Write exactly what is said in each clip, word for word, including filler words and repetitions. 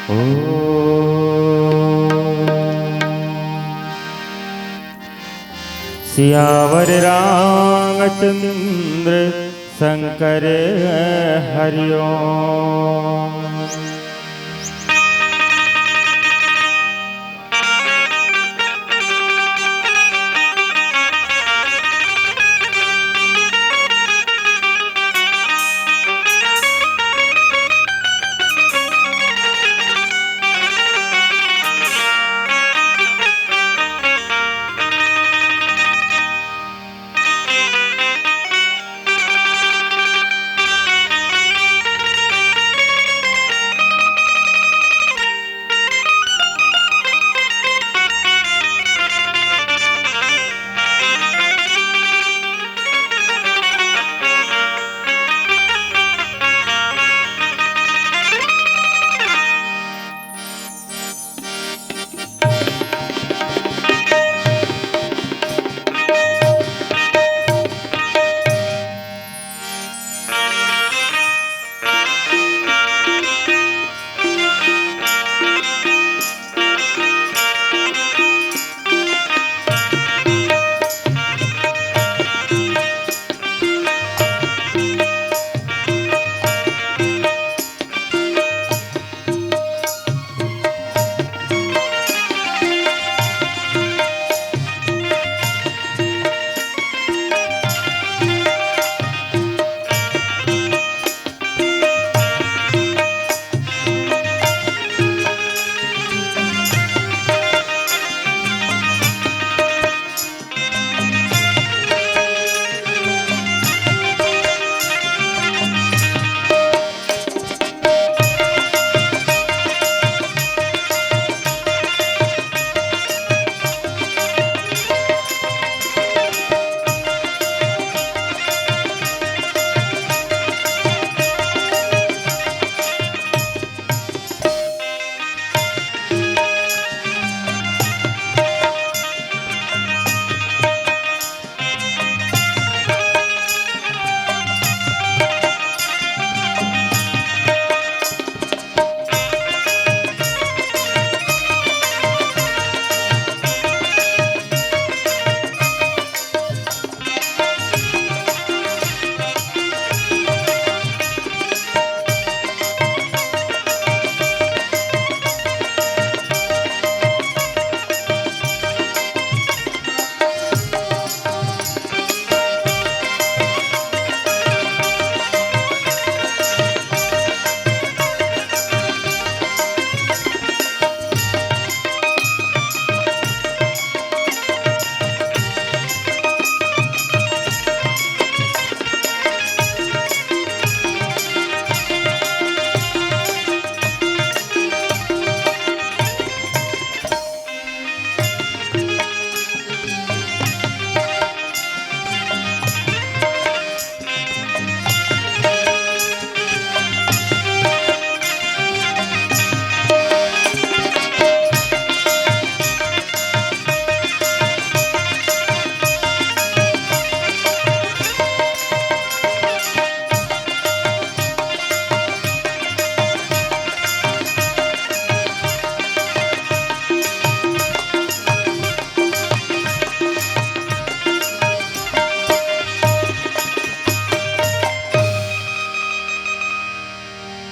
ॐ सियावर रामचंद्र शंकर हरिओम।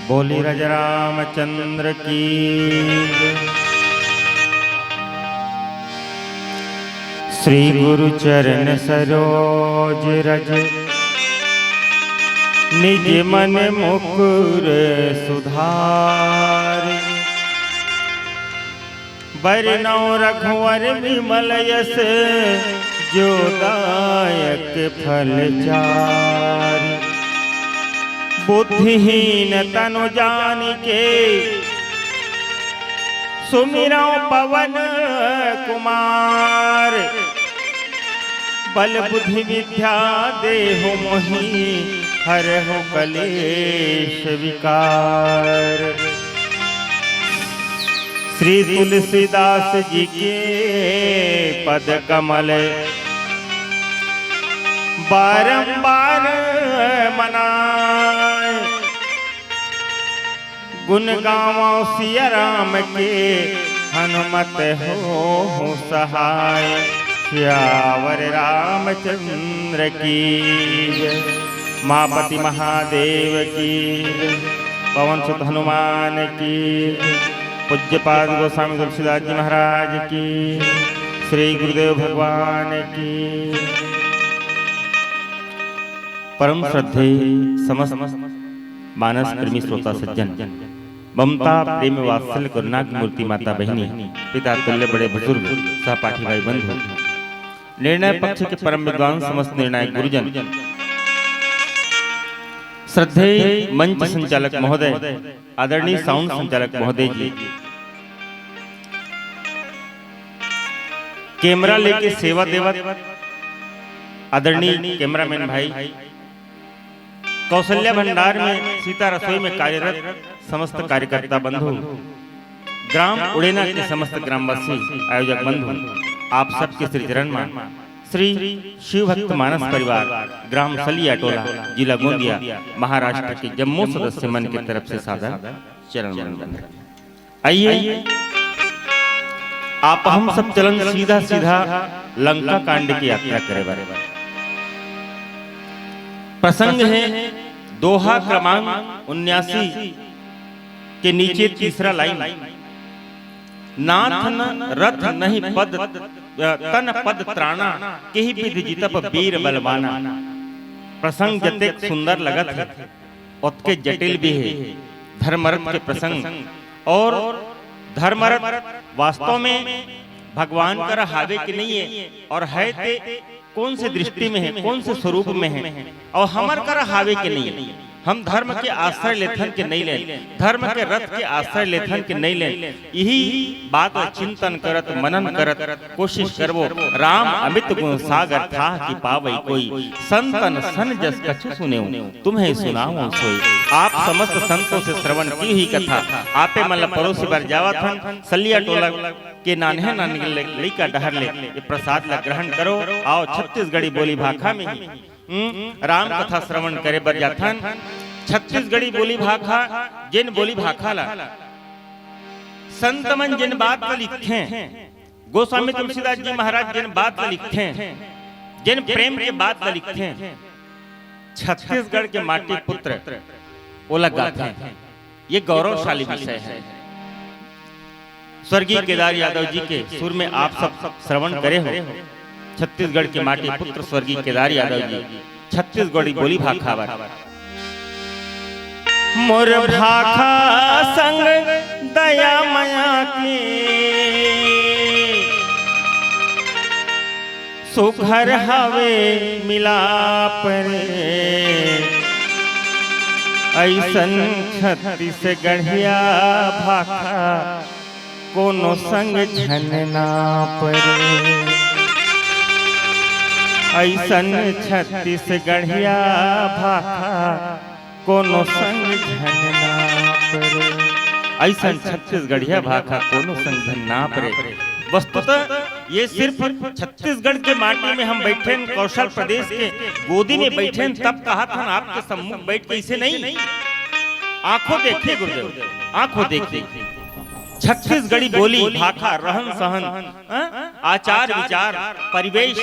बोली राजा रामचंद्र की। श्री गुरु चरण सरोज रज, निज मन मुकुर सुधारि। बरनउँ रघुवर विमल यस, जो दायक फल चारि। बुद्धिहीन तनु जानिके, सुमिरउँ पवन कुमार। बल बुद्धि विद्या देहु मोहि, हरहु कलेश विकार। श्री तुलसीदास जी के पद कमल बारंबार मनाए। गुण गावों सिया राम के, हनुमत होहु सहाय। सियावर रामचंद्र की जय। मापति महादेव की जय। पवन सुत हनुमान की जय। पूज्यपाद गोस्वामी तुलसीदास जी महाराज की, श्री गुरुदेव भगवान की। परम श्रद्धेय समस्त मानस प्रेमी श्रोता सज्जन, ममता प्रेम वात्सल्य करुणा की मूर्ति माता बहिनी, पिता तुल्य बड़े बुजुर्ग, सहपाठी भाई बंधु, निर्णय पक्ष के परम विद्वान समस्त निर्णायक गुरुजन, श्रद्धेय मंच संचालक महोदय, आदरणीय साउंड संचालक महोदय जी, कैमरा लेके सेवा देवत आदरणीय कैमरामैन भाई, कौशल्या भंडार में सीता रसोई में कार्यरत समस्त कार्यकर्ता बंधु, ग्राम उड़ेना के समस्त ग्रामवासी, आयोजक बंधु, आप सबके श्री चरण में श्री शिव भक्त मानस परिवार, ग्राम सलिया टोला, जिला गोंदिया, महाराष्ट्र के जम्मो सदस्य मन के तरफ से सादर चरण वंदन। आइए, आप हम सब चलन सीधा सीधा लंका कांड की यात्रा करे बर। प्रसंग है दोहा क्रमांक उन्यासी के नीचे तीसरा लाइन, नाथ न रथ नहीं पद, तन पद त्राणा, केहि विधि जितप बीर बलवाना। प्रसंग जतेक सुंदर लगत है, ओतके जटिल भी है। धर्मरथ के प्रसंग, और धर्मरथ वास्तव में भगवान कर हावे के नहीं है, और है ते कौन से दृष्टि में है, कौन से स्वरूप में है, और हमर कर हावे के नहीं है। हम धर्म के आश्रय लेथन के नहीं लेन, धर्म के रथ के आश्रय लेथन के नहीं लेन, यही बात ला चिंतन करत, मनन करत कोशिश करबो। राम अमित गुण सागर थाह कि पावई कोई, संतन सन जस कछु सुनेउ, तुम्हें सुनावो सोई। आप समस्त संतों से श्रवण की हुई कथा, आपे मन ला परोसे बर जावत हन, सलिया टोला के नान्हे नान्हे ले-, लइका डहर ले ये प्रसाद ला ग्रहण करो। आओ छत्तीसगढ़ी बोली भाखा में ही, हम्म, राम कथा श्रवण करे बर जाथन। छत्तीसगढ़ी बोली भाखा, जेन बोली भाखा ला संत मन जेन बात ला लिखथे, गोस्वामी तुलसीदास जी महाराज जेन बात ला लिखथे, जेन प्रेम के बात ला लिखथे, छत्तीसगढ़ के माटी पुत्र ओला गाथे। ये गौरवशाली विषय है। स्वर्गीय केदार यादव जी के सुर में आप सब श्रवण करे हो। छत्तीसगढ़ के माटी पुत्र स्वर्गीय केदार यादव जी छत्तीसगढ़ी बोली भाखा बर। मोर भाखा संग दया मया के सुघर हवे मिलाप रे, अइसन छत्तीसगढ़िया भाखा कोनो संग झन नाप रे। अइसन छत्तीसगढ़िया भाखा कोनो संग झन नाप रे। अइसन छत्तीसगढ़िया भाखा कोनो संग झन नाप रे। वस्तुतः ये सिर्फ छत्तीसगढ़ के माटी में हम बैठे हैं, कौशल प्रदेश के गोदी में बैठे हैं, तब कहा था ना आपके सम्मुख बैठ के, इसे नहीं। आंखों देखिए गुरुदेव, आंखों देखिए। छत्तीसगढ़ी बोली, भाखा, रहन सहन, हाँ? आचार विचार, परिवेश,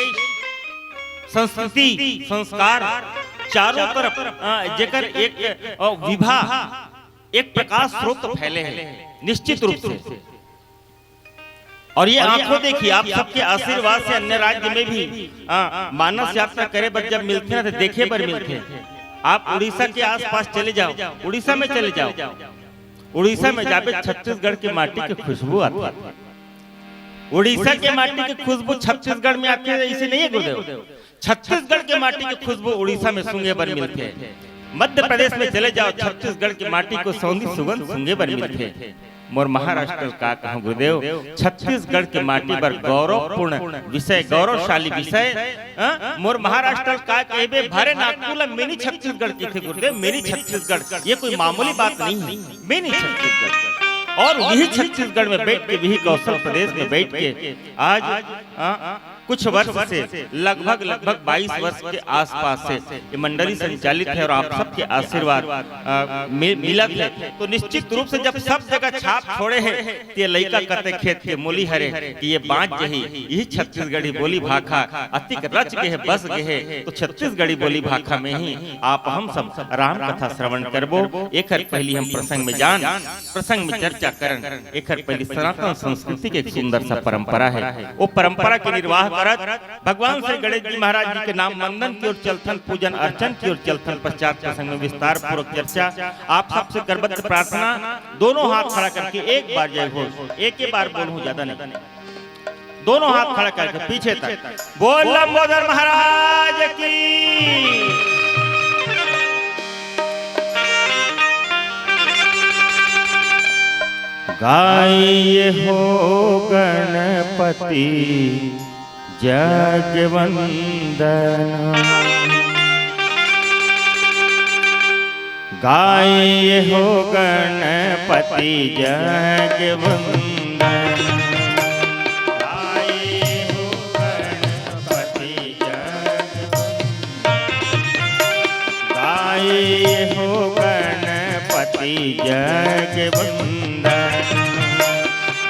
संस्कृति, संस्कार, चारों तरफ, हाँ, जेकर एक, अ, विभा, एक प्रकाश स्रोत फैले हैं, निश्चित रूप से। और ये आंखों देखी, आप सबके आशीर्वाद से अन्य राज्य में भी, हाँ, मानस यात्रा करे बर जब मिलथे ना, तो देखे बर मिलथे। आप उड़ीसा के आसपास चले जाओ, उड़ीसा में चले जाओ, उड़ीसा में जाबे, छत्तीसगढ़ के माटी के खुशबू आथे। उड़ीसा के माटी के खुशबू छत्तीसगढ़ में आथे, ऐसे नहीं है गुरुदेव। छत्तीसगढ़ के माटी के खुशबू उड़ीसा में सूंघे बर मिलथे। मध्य प्रदेश में चले जाओ, छत्तीसगढ़ के माटी को सौंधी सुगंध सूंघे बर मिलथे। मोर महाराष्ट्र का कहूँ गुरुदेव, छत्तीसगढ़ के माटी बर गौरवपूर्ण विषय, गौरवशाली विषय। हाँ? मोर महाराष्ट्र का कहबे, भारे नागपुर ला मिनी छत्तीसगढ़ कहिथे गुरुदेव, मिनी छत्तीसगढ़। ये कोई मामूली बात नहीं है, मिनी छत्तीसगढ़। और वही छत्तीसगढ़ में बैठ के, वही कौशल प्रदेश में बैठ के आज, हाँ, कुछ वर्ष से, लगभग, लगभग बाईस वर्ष के आसपास से ये मंडली संचालित है और आप सबके आशीर्वाद, अ, मि-, मिलत है, तो निश्चित रूप से जब सब जगह छाप छोड़े है, त ये लइका कते खेत के मूली हरे कि ये बाँच जही, यही छत्तीसगढ़ी बोली भाखा अतिक रच गे हे, बस गे हे, तो छत्तीसगढ़ी बोली भाखा में ही आप हम सब राम कथा श्रवण करबो। एकर पहली हम प्रसंग में जान, प्रसंग में चर्चा करन। एकर पहली सनातन संस्कृति के एक सुंदर सा परंपरा है, वो परंपरा के निर्वाह करत भगवान श्री गणेश जी महाराज जी के नाम वंदन की ओर चलथन, पूजन अर्चन की ओर चलथन। पश्चात प्रसंग में विस्तार पूर्वक चर्चा आप सबसे करबद्ध प्रार्थना, दोनों हाथ खड़ा करके एक बार जय घोष, एक ही बार बोलूं, ज्यादा नहीं, दोनों हाथ खड़ा करके पीछे तक बोल लंबोदर महाराज की। गाय हो गणपति जग वंदना। गाय हो गणपति जग वंदना। गाय हो गणपति जग वंदना। गाय हो गणपति जग वंदना।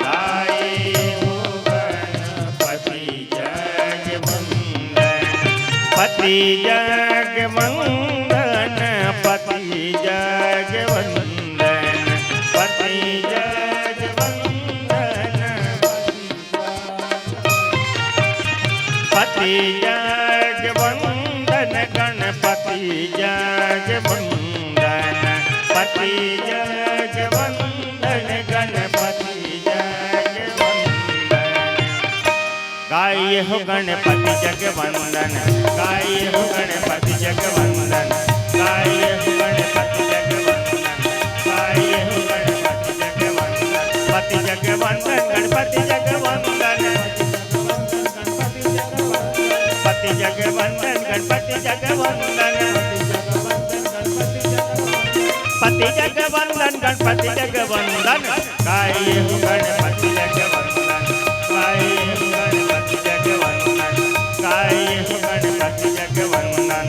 गाय हो गणपति जग वंदन, पति जग वंदन, पति जग वंदन, पति जग वंदन, पति जग वंदन, गणपति जग वंदन, पति जग वंदन, गणपति जग वंदन। गाय हो गणपति जग वंदन, गाय हो गणपति जग वंदन, गाय हो गणपति जग वंदन, गाय हो गणपति जग वंदन, पति जग वंदन, गणपति जग वंदन, पति जग वंदन, गणपति जग वंदन, पति जग वंदन, गणपति जग वंदन। गाय हो गणपति जग वंदन, गाय हो गणपति जग वंदन, गाय हो गणपति जग वंदन।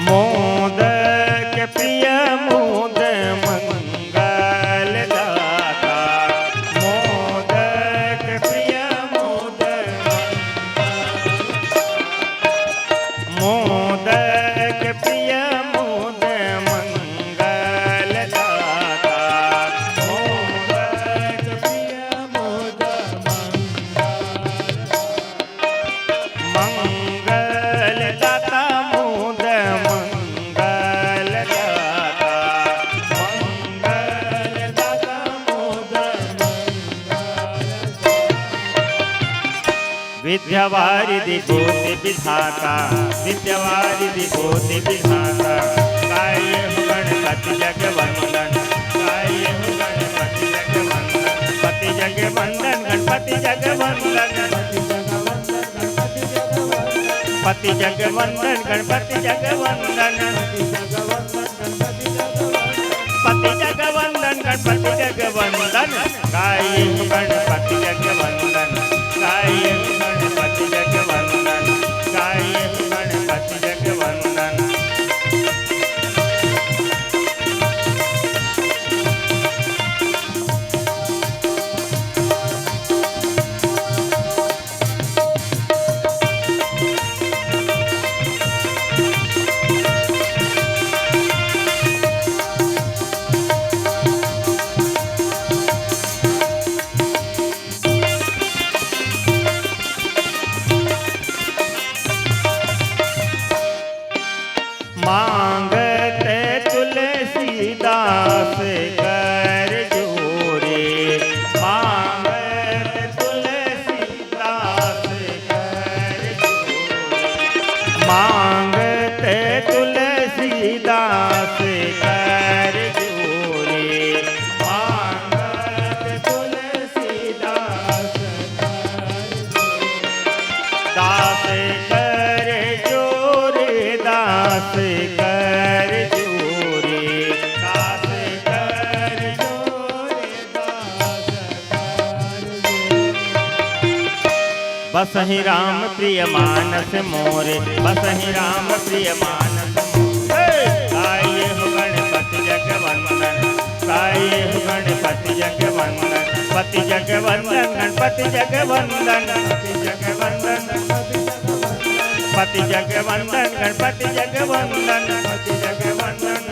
मोदक प्रिय मोद मंगल दाता, मोदक प्रिय मोद मंगल, मोदक प्रिय मोद मंगल दाता, मोदक प्रिय मोद मंगल मंगल दाता मोद मंगल दाता, मंगल दाता मोद मंगल दाता। विद्यावारिधि भूति विधाता, विद्यावारिधि भूति विधाता, गाय हो गणपति जग वंदन, गाय हो गणपति जग वंदन, पति जग वंदन, गणपति जग वंदन, पति जग वंदन, गणपति जग वंदन, पति जग वंदन, गणपति जग वंदन, गाय हो गणपति जग वंदन, गाय हो गणपति जग वंदन, गाय हो गणपति जग वंदन। बसहि राम प्रिय मानस मोरे, बसहि राम प्रिय मानस मोरे। हे! गाये हो गणपति जग वंदन, गाये हो गणपति जग वंदन, पति जग वंदन, गणपति जग वंदन, पति जग वंदन, पति जग वंदन, गणपति जग वंदन, पति जग वंदन,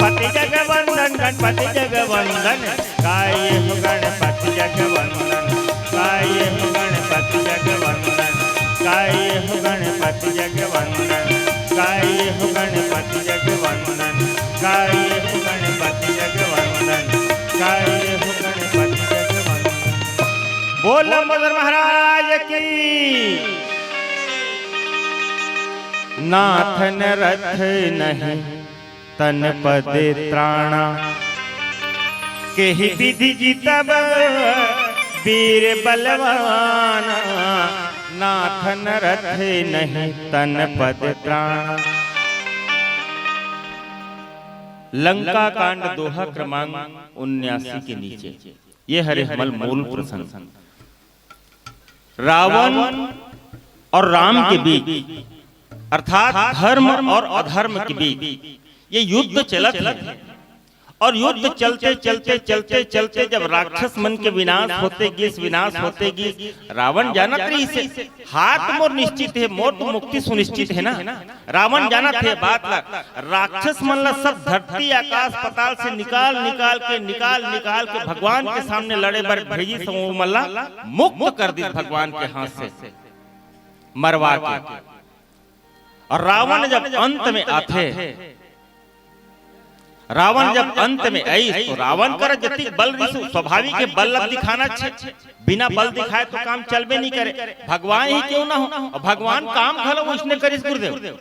पति जग वंदन, गणपति जग वंदन, गाये हो गणपति जग वंदन, गाये हो गणपति जग वंदन, गाये हो गणपति जग वंदन, गाये हो गणपति जग वंदन, गाये हो गणपति जग वंदन, गाये हो गणपति जग वंदन। बोल लंबोदर महाराज की। नाथ नरथ नहीं तन पद त्राणा, केहि विधि जितब वीर बलवाना। नाथ नरथ नहीं तन पद त्राणा। लंका कांड, दोहा क्रमांक उन्यासी के नीचे। ये हरे हमर मूल प्रसंग। रावण और राम के बीच, अर्थात धर्म और अधर्म के बीच ये युद्ध चलत हे। और युद्ध चलते, चलते, चलते, चलते जब राक्षस मन के विनाश होते गिस, विनाश होते गिस, रावण जानत रहिस हे, हार मोर निश्चित हे, मोर तो मुक्ति सुनिश्चित हे ना। रावण जानत हे बात ला, राक्षस मन ला सब धरती आकाश पाताल से निकाल, निकाल के, निकाल, निकाल के भगवान के सामने लड़े बर भेजिस, ओ मन ला मुक्त कर दिस भगवान के हाथ से मरवा के। और रावण जब अंत में आथे, रावण जब अंत में आइस, तो रावण कर जतिक बल रहिस, स्वाभाविक हे, बल ला दिखाना छे। बिना बल दिखाए तो काम चलबे नहीं करे, भगवान ही क्यों ना हो। और भगवान काम घलो वइसने करिस गुरुदेव,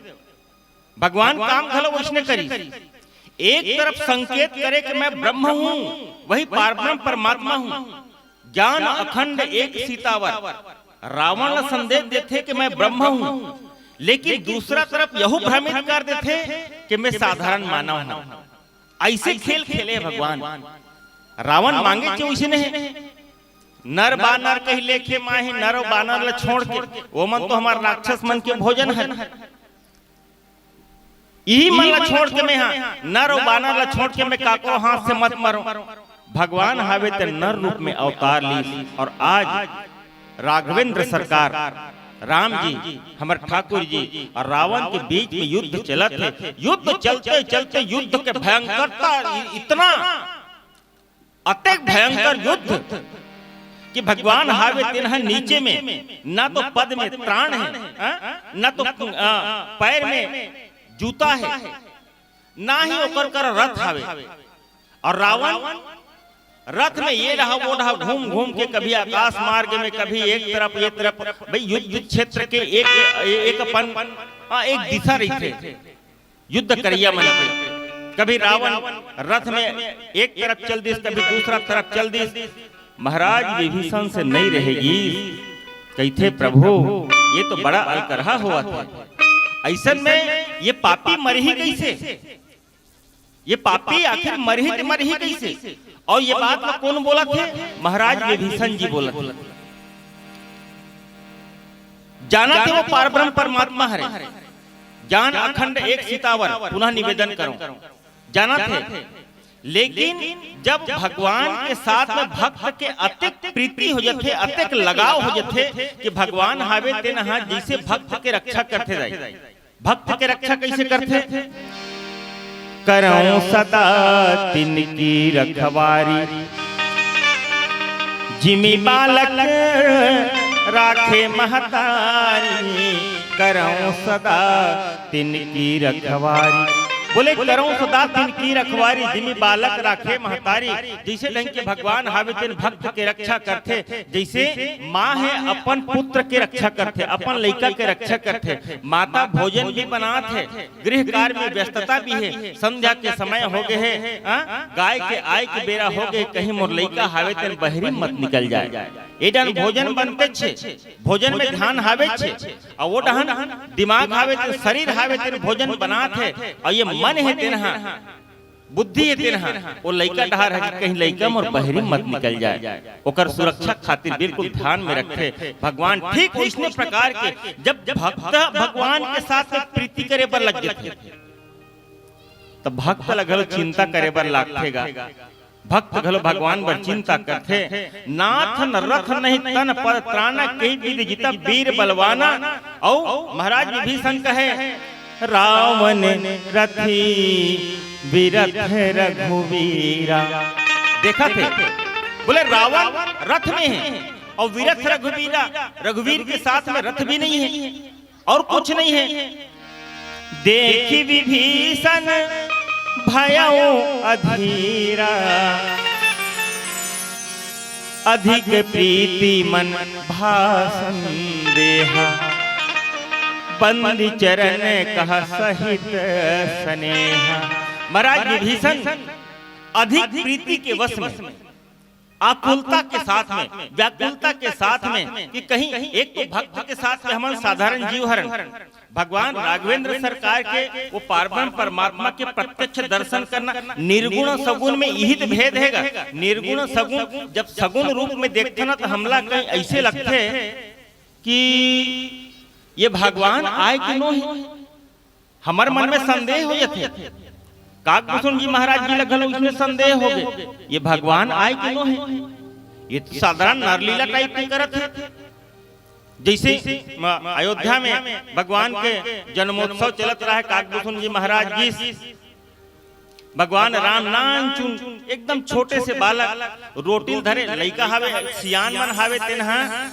भगवान काम घलो वइसने करिस। एक तरफ संकेत करे कि मैं ब्रह्म हूँ, वही पारब्रह्म परमात्मा हूँ, ज्ञान अखंड एक सीतावर। रावण ला संदेश देथे कि मैं ब्रह्म हूँ, लेकिन दूसरा तरफ यहू भ्रमित कर देथे कि मैं साधारण मानव हूँ। ऐसे खेल खेले भगवान। रावण मांगे चे वइसने हे, नर बानर कहि लेखे माही, नर अउ बानर ला छोड़ के, वो मन तो हमर राक्षस मन के भोजन हे। इही मन ला छोड़ के मैं हा, नर अउ बानर ला छोड़ के मैं काकरो हाथ से मत मरो। भगवान हावे ते नर रूप में अवतार लीस और आज राघवेंद्र सरकार, राम जी, हमर ठाकुर जी और रावण के बीच में युद्ध चलत हे। युद्ध चलते चलते युद्ध के भयंकरता इ-, इतना अतेक भयंकर युद्ध कि भगवान हावे तेन ह नीचे में, ना तो पद में त्राण हे, हाँ? ना तो, आ, पैर में जूता हे, ना ही ओकर कर रथ हावे। और रावण रथ में ये रहा, वो रहा, घूम घूम के कभी आकाश मार्ग में, कभी एक तरफ, ये तरफ। भाई, युद्ध क्षेत्र के एक, एक अपन, हाँ, एक दिशा रहिथे। युद्ध करिया मन के। कभी रावण रथ में एक तरफ चल दिस, कभी दूसरा तरफ चल दिस। महाराज विभीषण से नहीं रहेगी, कहिथे, "प्रभु, ये तो बड़ा अलकरहा होवत हे। अइसन में ये पापी मरही कइसे? ये पापी आखिर मरही ते मरही कइसे?" और ये बात ला कोन बोलत हे? महाराज विभीषण जी बोलत हे। जानत हे वो पारब्रह्म परमात्मा हरे, ज्ञान अखंड एक सीतावर, पुनः निवेदन करो, जानत हे। लेकिन जब भगवान के साथ में भक्त के अतेक प्रीति हो जथे, अतेक लगाव हो जथे कि भगवान हावे तेन ह जइसे भक्त के रक्षा करथे दाई। भक्त के रक्षा कइसे करथे? करौं सदा तिनकी रखवारी, जिमि बालक राखे महतारी। करौं सदा तिनकी रखवारी। बोले, "करौं सदा तिनकी रखवारी, जिमि बालक राखे महतारी।" जइसे ढंग के भगवान हावे तेन भक्त के रक्षा करथे, जइसे माँ हे अपन पुत्र के रक्षा करथे, अपन लइका के रक्षा करथे, माता भोजन भी बनात हे, गृह कार्य में व्यस्तता भी हे, संध्या के समय हो गे हे, हाँ? गाय के आय के बेरा हो गे, कहीं मोर लइका हावे तेन बहरी मत निकल जाए। ए डहन भोजन बनते छे, भोजन में ध्यान हावे छे, अउ वो डहन दिमाग हावे तेन, शरीर हावे तेन भोजन बनात हे, अउ ये मन हे तेन ह बुद्धि हे तेन ह, वो लइका डहार ह कि कहीं लइका मोर बहरी मत निकल जाए, ओकर सुरक्षा खातिर बिल्कुल ध्यान में रखथे भगवान। ठीक उसने प्रकार के जब भक्त भगवान के साथ में प्रीति करे बर लग जथे, त भक्त ल घलो चिंता करे बर लागथे गा। भक्त घलो भगवान बर चिंता करथे। नाथ न रथ नहीं तन पर त्राना, कही विधि जिता वीर बलवाना। अउ महाराज विभीषण कहे, रावण रथी विरथ रघुवीरा। देखा थे, बोले रावण रथ में है और विरथ रघुवीरा, रघुवीर के साथ में रथ भी नहीं है और कुछ नहीं है। देखि विभीषण भयउ अधीरा, अधिक प्रीति मन भासन देहा, बंदी चरण कह सहित स्नेहा। महाराज विभीषण अधिक प्रीति के वश में, आकुलता के साथ में, व्याकुलता के साथ में, कि कहीं एक तो भक्त के साथ में हमन साधारण जीव हरन, भगवान राघवेंद्र सरकार के वो पारब्रह्म परमात्मा के प्रत्यक्ष दर्शन करना। निर्गुण सगुण में यही तो भेद हैगा। निर्गुण सगुण, जब सगुण रूप में देखथे ना, तो हमला कहीं ऐसे लगथे कि ये भगवान आय कि नो हे। हमर मन में संदेह हो जाथे। काकभूषण जी महाराज जी ल घलो उसने संदेह हो गए, ये भगवान आय कि नो हे? ये तो साधारण नरलीला टाइप के करत हे। जैसे म-, अयोध्या में भगवान के जन्मोत्सव चलत रहा है, काकभूषण जी महाराज जी, भगवान राम नानचुन एकदम छोटे से बालक रोटी ल धरे, लइका हावे, सियान मन हावे, तेन ह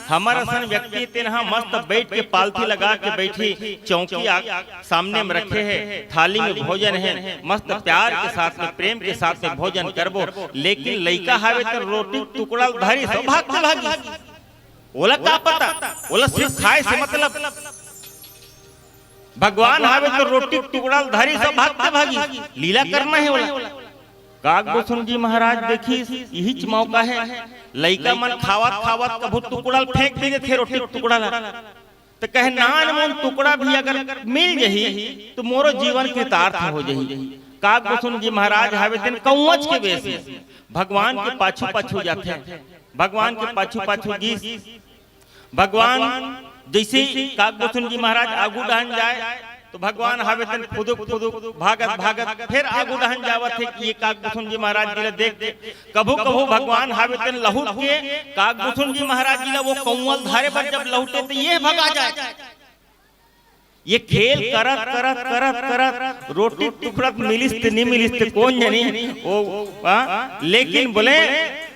हमर असन व्यक्ति, तेन ह मस्त बैठ के पालथी लगा के बैठी, चौकी आ, सामने में रखे हे, थाली में भोजन हे, मस्त प्यार के साथ में, प्रेम के साथ में भोजन करबो। लेकिन लइका हावे त रोटी टुकड़ा ल धरी, सब भाग के भागी। ओला का पता, ओला सिर्फ खाए से मतलब। भगवान हावे तो रोटी टुकड़ा ल धरी, सब भाग के भागी। लीला करना हे ओला। काकभूषण जी महाराज देखिस, यहीच मौका हे। लइका मन खावत खावत कभू टुकड़ा ल फेंक भी देथे, रोटी टुकड़ा ल। त कहे, नान मुन टुकड़ा भी अगर मिल जही, तो मोरो जीवन कृतार्थ हो जही। काकभूषण जी महाराज हावे तेन कौवच के बेस में भगवान के पाछू पाछू जाथे। भगवान के पाछू पाछू गीस। भगवान जैसे ही काकभूषण जी महाराज आगू डहन जाए, तो भगवान हावे तेन फुदुक फुदुक भागत भागत फिर आगू डहन जावत हे कि ये काकभूषण जी महाराज जी ल देख के। कभू कभू भगवान हावे तेन लहुट के काकभूषण जी महाराज जी ल वो कौवा ल धरे बर जब लहुटे, तो ये भगा जाए। ये खेल करत करत करत करत रोटी टुकड़ा मिलिस ते नी मिलिस ते कोन जनी। ओ, आ, लेकिन बोले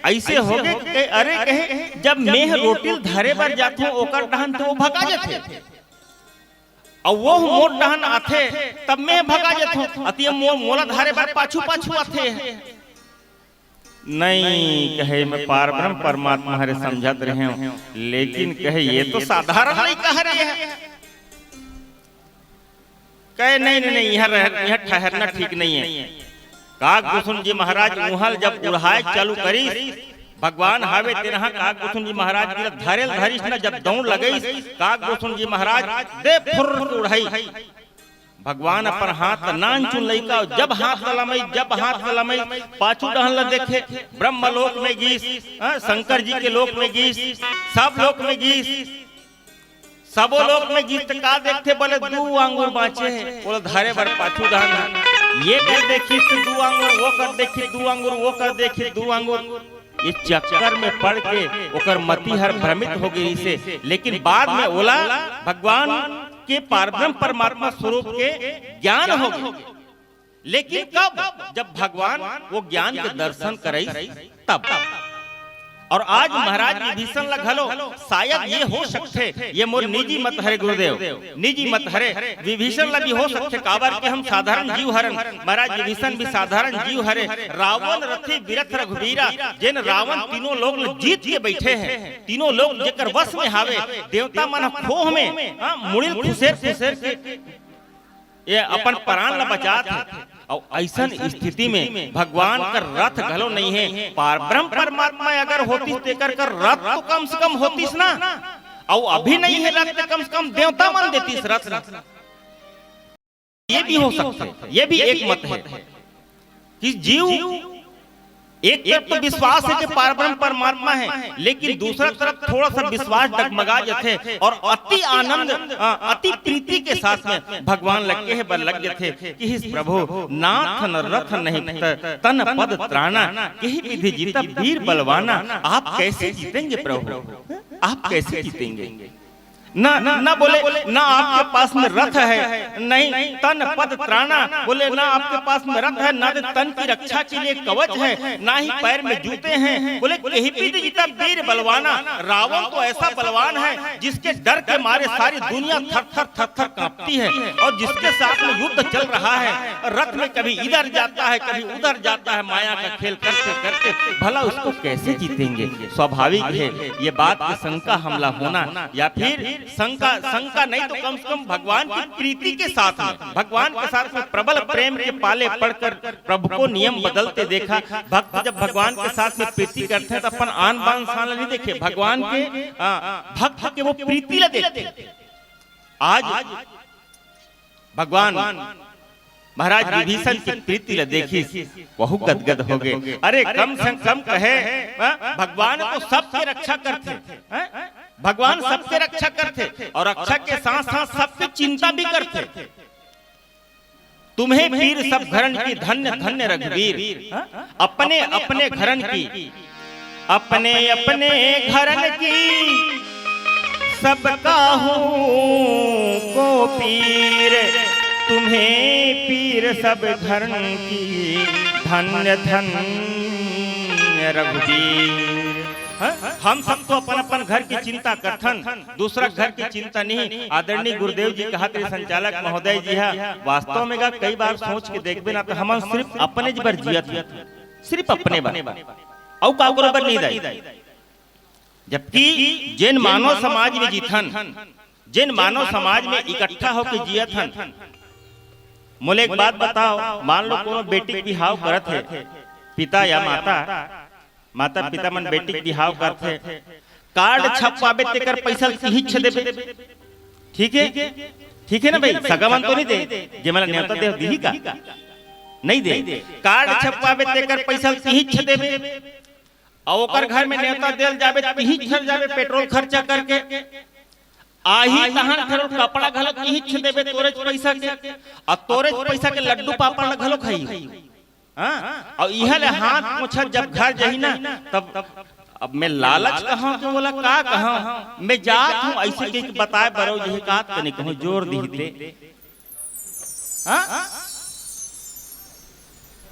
ऐसे हो गे कि अरे कहे, जब मैं रोटी ल धरे बर जाथों ओकर डहन, तो वो भगा जाथे। अउ वो मोर डहन आथे, तब मैं भगा जाथों। अति मो-, मोला धरे बर पाछू पाछू आथे। नहीं कहे, मैं पारब्रह्म परमात्मा हरे समझत रहे हूँ, लेकिन कहे, ये तो साधारण लइका हरे हे। कहे, नहीं, नहीं, नहीं, यहाँ रह, यहाँ ठहरना ठीक नहीं है। काकभूषण जी महाराज उहाँ ल जब उड़ाए चालू करिस, भगवान हावे तेन ह काकभूषण जी महाराज जी ल धरे ल धरिस न, जब दौड़ लगइस, काकभूषण जी महाराज दे फुर्र के उड़ाई। भगवान अपन हाथ ल नानचुन लइका, जब हाथ ल लमई, जब हाथ ल लमई, पाछू डहन ल देखे, ब्रह्मलोक में गीस, हाँ, शंकर जी के लोक में गीस, सब लोक में गीस, सबो लोक में गीस त का देखथे बोले, दू आंगुर बाँचे हे, ओला धरे बर पाछू डहन हे। ये कर देखिस त दू आंगुर, वो कर देखिस दू आंगुर, वो कर देखिस दू आंगुर। ये चक्कर में पड़ के ओकर मति हर भ्रमित हो गई से, लेकिन बाद में ओला भगवान के पारब्रह्म परमात्मा स्वरूप के ज्ञान हो गई। लेकिन कब? जब भगवान वो ज्ञान के दर्शन कराइस तब। और आज महाराज विभीषण ला घलो शायद ये हो सकथे, ये मोर निजी मत हरे गुरुदेव, निजी मत हरे, विभीषण ला भी हो सकथे, काबर के हम साधारण जीव हरन, महाराज विभीषण भी साधारण जीव हरे। रावण रथी विरथ रघुवीरा, जेन रावण तीनों लोक ल जीत के बैठे हे, तीनों लोक जेकर वश में हावे, देवता मन ह खोह में, हाँ, मुड़िल खुसेर खुसेर के ये अपन प्राण ल बचात हे। अउ अइसन स्थिति में भगवान कर रथ घलो नहीं हे। पार ब्रह्म परमात्मा अगर होतिस तेकर कर रथ तो कम से कम होतिस ना, अउ अभी नहीं हे रथ, तो कम से कम देवता मन देतिस रथ ना। ये भी हो सकथे, ये भी एक मत हे। कि जीव एक तरफ तो विश्वास हे कि परब्रह्म परमात्मा हे, लेकिन दूसरा तरफ थोड़ा सा विश्वास डगमगा जाथे अउ अति आनंद, अ, अति प्रीति के साथ में भगवान ल कहे बर लग जाथे कि हे प्रभु, नाथ न रथ नहीं त-, तन पद त्राणा, केहि विधि जीता वीर बलवाना। आप कैसे जीतेंगे प्रभु? आप कैसे जीतेंगे? ना, ना बोले, ना आपके पास में रथ है, नहीं तन पद त्राणा, बोले ना आपके पास में रथ है, ना तो तन की रक्षा के लिए कवच है, ना ही पैर में जूते हैं। बोले, केहि विधि जीता वीर बलवाना। रावण तो ऐसा बलवान है जिसके डर के मारे सारी दुनिया थर थर थर थर कांपती है, और जिसके साथ में युद्ध चल रहा है, रथ में कभी इधर जाता है, कभी उधर जाता है, माया का खेल करते करते भला उसको कैसे जीतेंगे? स्वाभाविक है ये बात की शंका हमला होना, या फिर शंका, शंका नहीं तो कम से कम भगवान की प्रीति के साथ में, भगवान के साथ में प्रबल प्रेम के पाले पड़कर प्रभु को नियम बदलते देखा। भक्त जब भगवान के साथ में प्रीति करते हैं तो अपन आन बान शान नहीं देखे, भगवान के, आ, भक्त के वो प्रीति ला देखते। आज भगवान महाराज विभीषण की प्रीति ला देखिस, वहू गदगद हो गए। अरे कम से कम कहे, हाँ, भगवान तो सबके रक्षा करथे, हाँ? भगवान सबके रक्षा करथे अउ रक्षा के साथ साथ सबके चिंता भी करथे। तुम्हें पीर सब घरन की, धन्य धन्य रघुवीर। हाँ? अपने अपने घरन की, अपने अपने घरन की, सब काहू को पीर। तुम्हें पीर सब घरन की, धन्य धन्य रघुवीर। हाँ? हम सब तो अपन अपन घर की चिंता करथन, दूसरा घर की चिंता नहीं। आदरणीय गुरुदेव जी कहत रहे, संचालक महोदय जी हा, वास्तव में गा कई बार सोच के देखबे ना तो हमन सिर्फ अपने बर जियत हन, सिर्फ अपने बर, अउ काकरो बर नहीं दाई। जबकि जेन मानव समाज में जीथन, जेन मानव समाज में इकट्ठा होके जियत हन, मोला एक बात बताओ, मान लो कोनो बेटी के बिहाव करत हे, पिता या माता, माता पिता मन बेटी के बिहाव करथे, कार्ड छपवाबे तेकर पैसा ल तिहिच देबे, ठीक हे? ठीक हे ना भाई, सगा मन तो नहीं दे, जेमन ला नेवता दे दिही का? नहीं दे। कार्ड छपवाबे तेकर पैसा ल तिहिच देबे, अउ ओकर घर में नेवता देल जाबे, तिहिच घर जाबे, पेट्रोल खर्चा करके आही, तहां फेर कपड़ा घलो तिहिच देबे तोरेच पैसा के, अउ तोरेच पैसा के लड्डू पापड़ ल घलो खाई। हाँ? अउ इहां ले हाथ पोछत जब घर जाही ना, तब अब मैं लालच कहंव कि ओला का कहंव, मैं जात हंव, अइसे कहिके बताय बर, अउ यही कात कने कहूं जोर दिही ते। हाँ?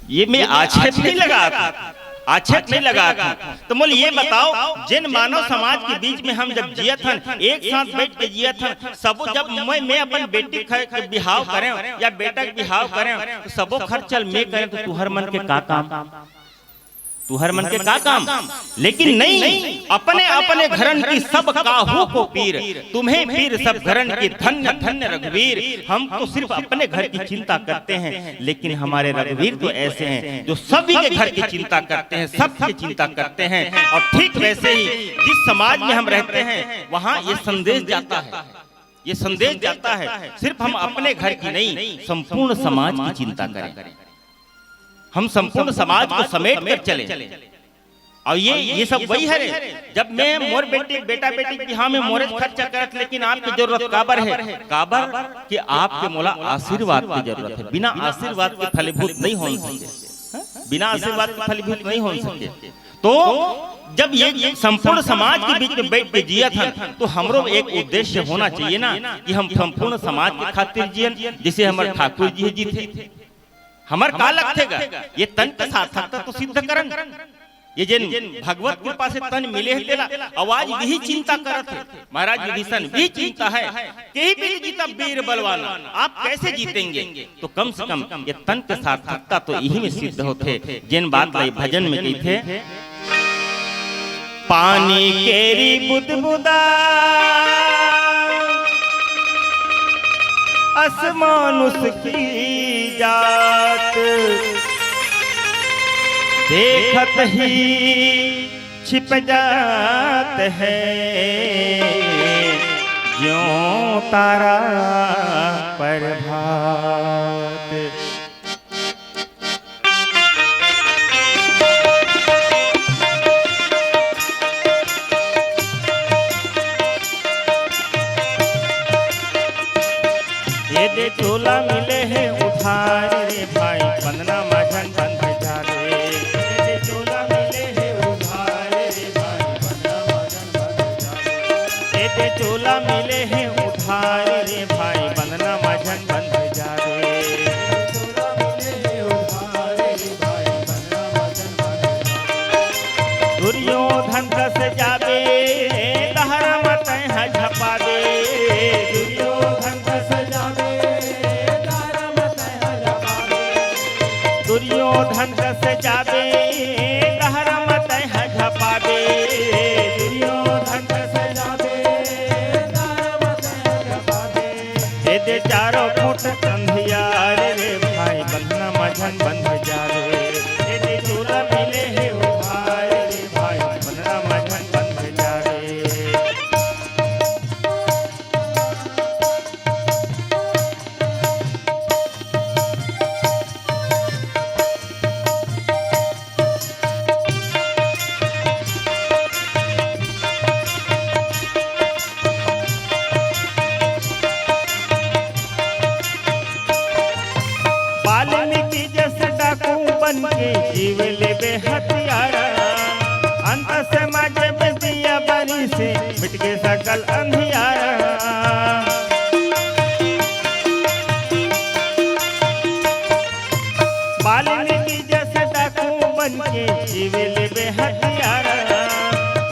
ये मैं आक्षेप नहीं लगात हंव, आक्षेप नहीं लगात हंव। तो मोला ये बताओ, जेन मानव समाज के बीच में हम जब जियत हन, एक साथ बैठ के जियत हन, सबो जब मैं, मैं अपन बेटी के बिहाव करेंव या बेटा के बिहाव करेंव, तो सबो खर्चा ल मैं करेंव, तो तुहर मन के का काम? तुहर मन के का काम? लेकिन नहीं, अपने अपने घरन की, सब काहू को पीर, तुम्हें पीर सब घरन की, धन्य धन्य रघुवीर। हम तो सिर्फ अपने घर की चिंता करते हैं, लेकिन हमारे रघुवीर तो ऐसे हैं जो सभी के घर की चिंता करते हैं, सबकी चिंता करते हैं। और ठीक वैसे ही जिस समाज में हम रहते हैं, वहां ये संदेश जाता है, ये संदेश जाता है, सिर्फ हम अपने घर की नहीं, संपूर्ण समाज की चिंता करें। हम संपूर्ण समाज को समेट कर चलें। अउ ये, ये सब वही हरे। जब मैं मोर बेटी, बेटा बेटी के बिहाव में मोरेच खर्चा करत, लेकिन आपके जरूरत काबर हे? काबर कि आपके मोला आशीर्वाद के जरूरत हे। बिना आशीर्वाद के फलीभूत नहीं हो सके, बिना आशीर्वाद के फलीभूत नहीं हो सके। तो जब ये संपूर्ण समाज के बीच में बैठ के जियत हन, तो हमरो एक उद्देश्य होना चाहिए ना, कि हम संपूर्ण समाज के खातिर जियन, जैसे हमर ठाकुर जी जीथे। हमर का लगथे गा? ये तन के सार्थकता तो सिद्ध करन। ये जेन भगवत कृपा से तन मिले हे तेला, अउ आज इही चिंता करत हे। महाराज विभीषण, इही चिंता हे, केहि विधि जीता वीर बलवाना, आप कैसे जीतेंगे? तो कम से कम ये तन के सार्थकता तो इही में सिद्ध होथे, जेन बात ला ये भजन में कहिथे। पानी केरी बुदबुदा, अस मानुष की जात, देखत ही छिप जात है, ज्यों तारा प्रभात। दुर्योधन कस जाबे, दहरा म तैं ह झपाबे। दुर्योधन कस जाबे, दहरा म तैं ह झपाबे। दुर्योधन कस जाबे, दहरा म तैं ह झपाबे। दुर्योधन कस जाबे, दहरा म तैं ह झपाबे। ए दे चारों फुट अंधियार रे भाई, बंधना म झन बंध जाबे। ए दे चोला मिले हे उधार रे भाई, बंधना म झन बंध जाबे। वाल्मीकि जस डाकू बन के जीव लेबे हथियारा। अंत से माजे में दिया बरी से मिट के सकल अंधियारा। वाल्मीकि जस डाकू बन के जीव लेबे हथियारा।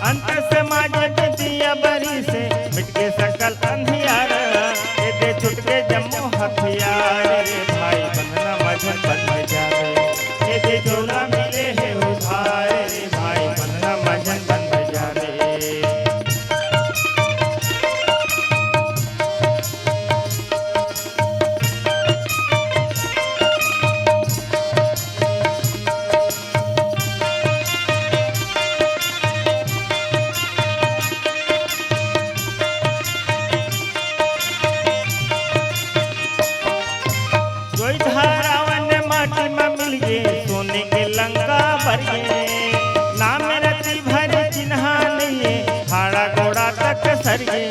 अंत से माजे में दिया बरी से मिट के सकल अंधियारा। ए दे छुटके जम्मो हथियार रे भाई, बंधना म झन बंध जाबे। ए दे चोला मिले हे उधार रे भाई, बंधना म झन बंध जाबे। जोई धारावन माटी म मिल गे, सोने के लंका बर गे। नाम रति भर चिन्हा नइये, हाड़ा गोड़ा तक सर गे।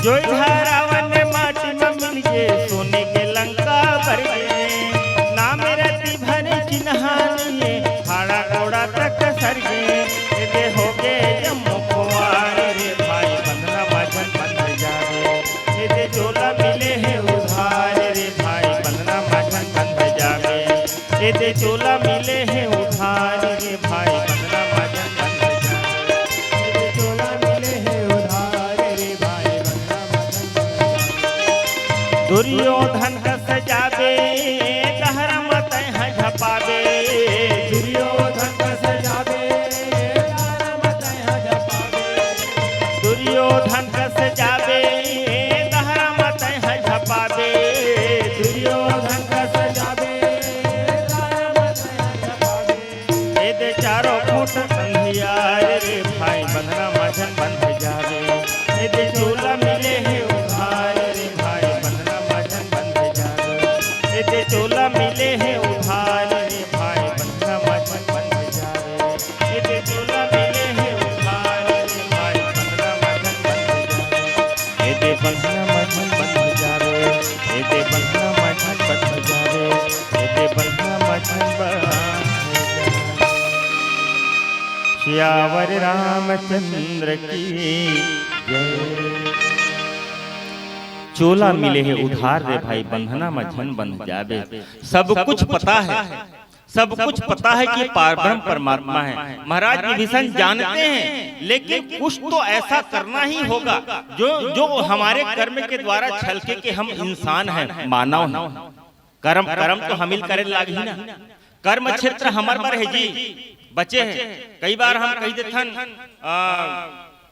जोई धारावन माटी म मिल गे, सोने के लंका बर गे। नाम रति भर चिन्हा नइये, हाड़ा गोड़ा तक सर गे। ए दे हो गे जम्मो खुवार रे भाई, बंधना म झन बंध जाबे। ए दे चोला मिले हे उधार रे भाई, बंधना म झन बंध जाबे। ए दे चोला मिले हे उधार रे भाई, बंधना म झन बंध जाबे। ए दे चोला मिले हे उधार रे भाई, बंधना म झन बंध जाबे। दुर्योधन कस जाबे, दहरा म तैं ह झपाबे। दुर्योधन कस जाबे, दहरा म तैं ह झपाबे। दुर्योधन कस जाबे, दहरा म तैं ह झपाबे। दुर्योधन कस जाबे, दहरा म तैं ह झपाबे। ए दे चारों फुट अंधियार रे भाई, बंधना म झन बंध जाबे। ए दे चोला मिले हे उधार रे भाई, बंधना म झन बंध जाबे। ए दे चोला मिले हे उधार रे भाई, बंधना म झन बंध जाबे। ए दे चोला मिले हे उधार रे भाई, बंधना म झन बंध जाबे। ए दे बंधना म झन बंध जाबे। ए दे बंधना म झन बंध जाबे। ए दे बंधना म झन बंध जाबे। सियावर रामचंद्र की जय। चोला मिले हे उधार रे भाई, बंधना म झन बंध जाबे। सब कुछ पता है, सब कुछ पता है कि पारब्रह्म परमात्मा है। महाराज विभीषण जानते हैं, लेकिन कुछ तो ऐसा करना ही होगा जो, जो हमारे कर्म के द्वारा छलके कि हम इंसान हैं, मानव हैं। कर्म, कर्म तो हमिल करे लागही ना। कर्म क्षेत्र हमर बर हे जी, बचे हे। कई बार हम कहि देथन, आ,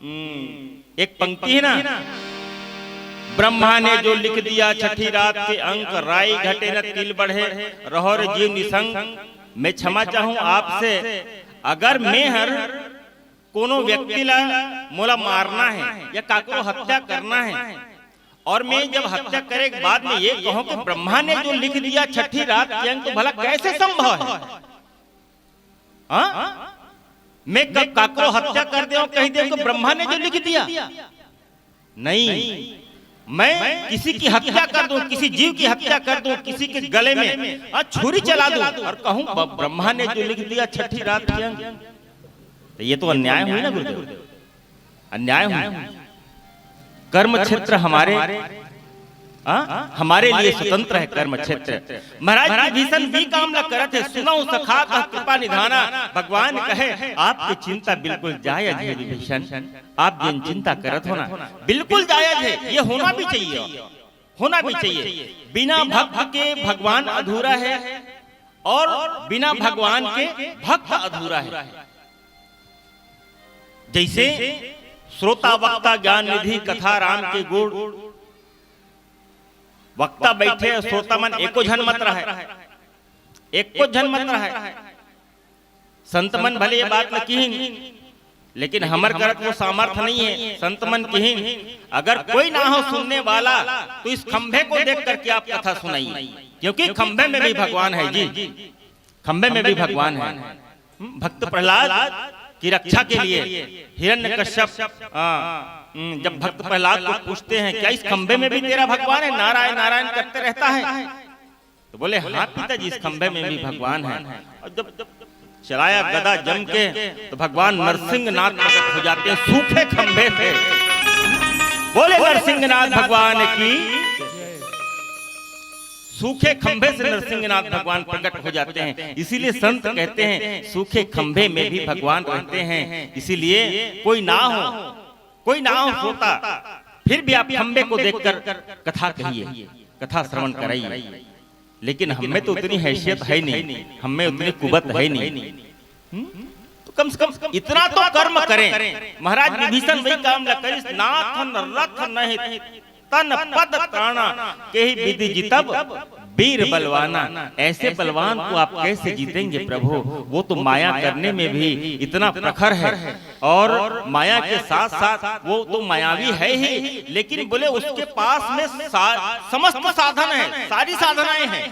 हम्म, एक पंक्ति हे ना, ब्रह्मा ने जो लिख दिया छठी रात के अंक, राई घटे न तिल बढ़े, रहो रे जीव निसंक। मैं क्षमा चाहूं आपसे, अगर मैं हर कोनो व्यक्ति ला मोला मारना है या काकरो हत्या करना है, और मैं जब हत्या करे के बाद में ये कहूं कि ब्रह्मा ने जो लिख दिया छठी रात के अंक, तो भला कैसे संभव है? हाँ? मैं कब काकरो हत्या कर देवं, कहि देवं कि ब्रह्मा ने जो लिख दिया? नहीं, मैं किसी की हत्या कर दूं, किसी जीव की हत्या कर दूं, किसी के गले में, हाँ, छुरी चला दूं और कहूं, "ब-, ब्रह्मा ने जो लिख दिया छठी रात के अंक", तो ये तो अन्याय हुई ना गुरुदेव, अन्याय हुई। कर्म क्षेत्र हमारे हाँ, हमारे लिए स्वतंत्र है कर्म क्षेत्र। महाराज विभीषण भी काम ल करत हे, सुनहु सखा कह कृपा निधाना। भगवान कहे, आपकी चिंता बिल्कुल जायज है विभीषण, आप जिन चिंता करत हो ना, बिल्कुल जायज है, ये होना भी चाहिए, होना भी चाहिए। बिना भक्त के भगवान अधूरा है और बिना भगवान के भक्त अधूरा है। जैसे श्रोता वक्ता ज्ञान निधि कथा राम के गुण, वक्ता बैठे, श्रोता मन एको झन मत रहे, एको झन मत रहे। संत मन भले ये बात ल किहिन, लेकिन हमर करत वो सामर्थ्य नहीं है। संत मन किहिन, अगर कोई ना हो सुनने वाला, तो इस खंभे को देख करके आप कथा सुनाइए, क्योंकि खंभे में भी भगवान है जी, खंभे में भी भगवान है। हम्म, भक्त प्रहलाद की रक्षा के लिए हिरण्यकश्यप, आ, हम्म, जब भक्त प्रहलाद को पूछते हैं, क्या इस खंभे में भी तेरा भगवान है, नारायण नारायण करते रहता है? तो बोले, हाँ पिताजी, इस खंभे में भी भगवान है। और जब चलाया गदा जम के, तो भगवान नरसिंह नाथ प्रकट हो जाते हैं सूखे खंभे से। बोले नरसिंह नाथ भगवान की। सूखे खंभे से नरसिंह नाथ भगवान प्रकट हो जाते हैं। इसीलिए संत कहते हैं, सूखे खंभे में भी भगवान रहते हैं। इसीलिए कोई ना हो, कोई ना हो श्रोता, फिर भी आप खंभे को देखकर कथा कहिए, कथा श्रवण कराइए। लेकिन हम में तो उतनी हैसियत है नहीं, हम में उतनी कुवत है नहीं। हम्म? तो कम से कम इतना तो कर्म करें। महाराज विभीषण वही काम ल करिस, नाथ न रथ नहीं तन पद त्राणा, केहि विधि जितब वीर बलवाना। ऐसे बलवान को आप कैसे जीतेंगे प्रभु? वो तो माया करने में भी इतना प्रखर है, और माया के साथ साथ वो तो मायावी है ही, लेकिन बोले उसके पास में सा-, समस्त साधन है, सारी साधनाएं हैं।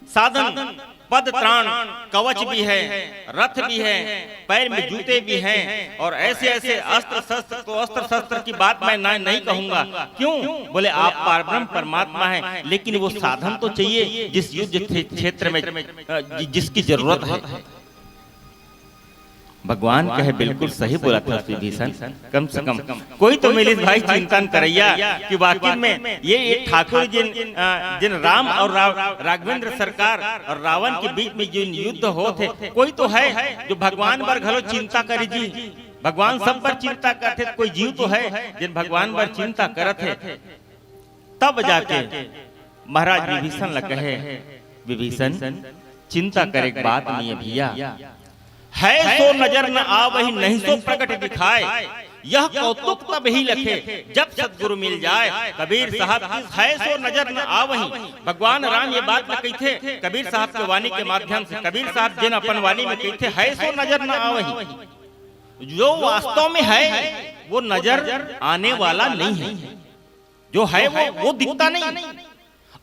साधन, पद त्राण, कवच भी है, रथ भी है, पैर में जूते भी हैं, और ऐसे ऐसे अस्त्र शस्त्र, तो अस्त्र शस्त्र की बात मैं ना, नहीं कहूंगा। क्यों? बोले आप परब्रह्म परमात्मा हैं, लेकिन वो साधन तो चाहिए जिस युद्ध क्षे-, क्षेत्र में, अ, जि-, जिसकी जरूरत है। भगवान कहे, बिल्कुल सही बोला था विभीषण। कम से कम कोई तो मिलिस भाई चिंतन करैया कि वाकई में ये, ये ठाकुर जिन, अ, जिन राम और राव-, राघवेंद्र सरकार और रावण के बीच में जिन युद्ध होत हे, कोई तो है जो भगवान बर घलो चिंता करे जी, भगवान सब बर चिंता करथे, कोई जीव तो है जिन भगवान बर चिंता करत हे। तब जाके महाराज विभीषण ल कहे, विभीषण, चिंता करे के बात नहीं है भैया। है सो नजर न आवहि, नहीं सो प्रगट दिखाए, यह कौतुक तब ही लखे, जब सतगुरु मिल जाए। कबीर साहब की है सो नजर न आवहि, भगवान राम ये बात ल कहिथे कबीर साहब के वाणी के माध्यम से। कबीर साहब जिन अपन वाणी में कहिथे, है सो नजर न आवहि, जो वास्तव में है वो नजर आने वाला नहीं है, जो है वो, वो दिखता नहीं,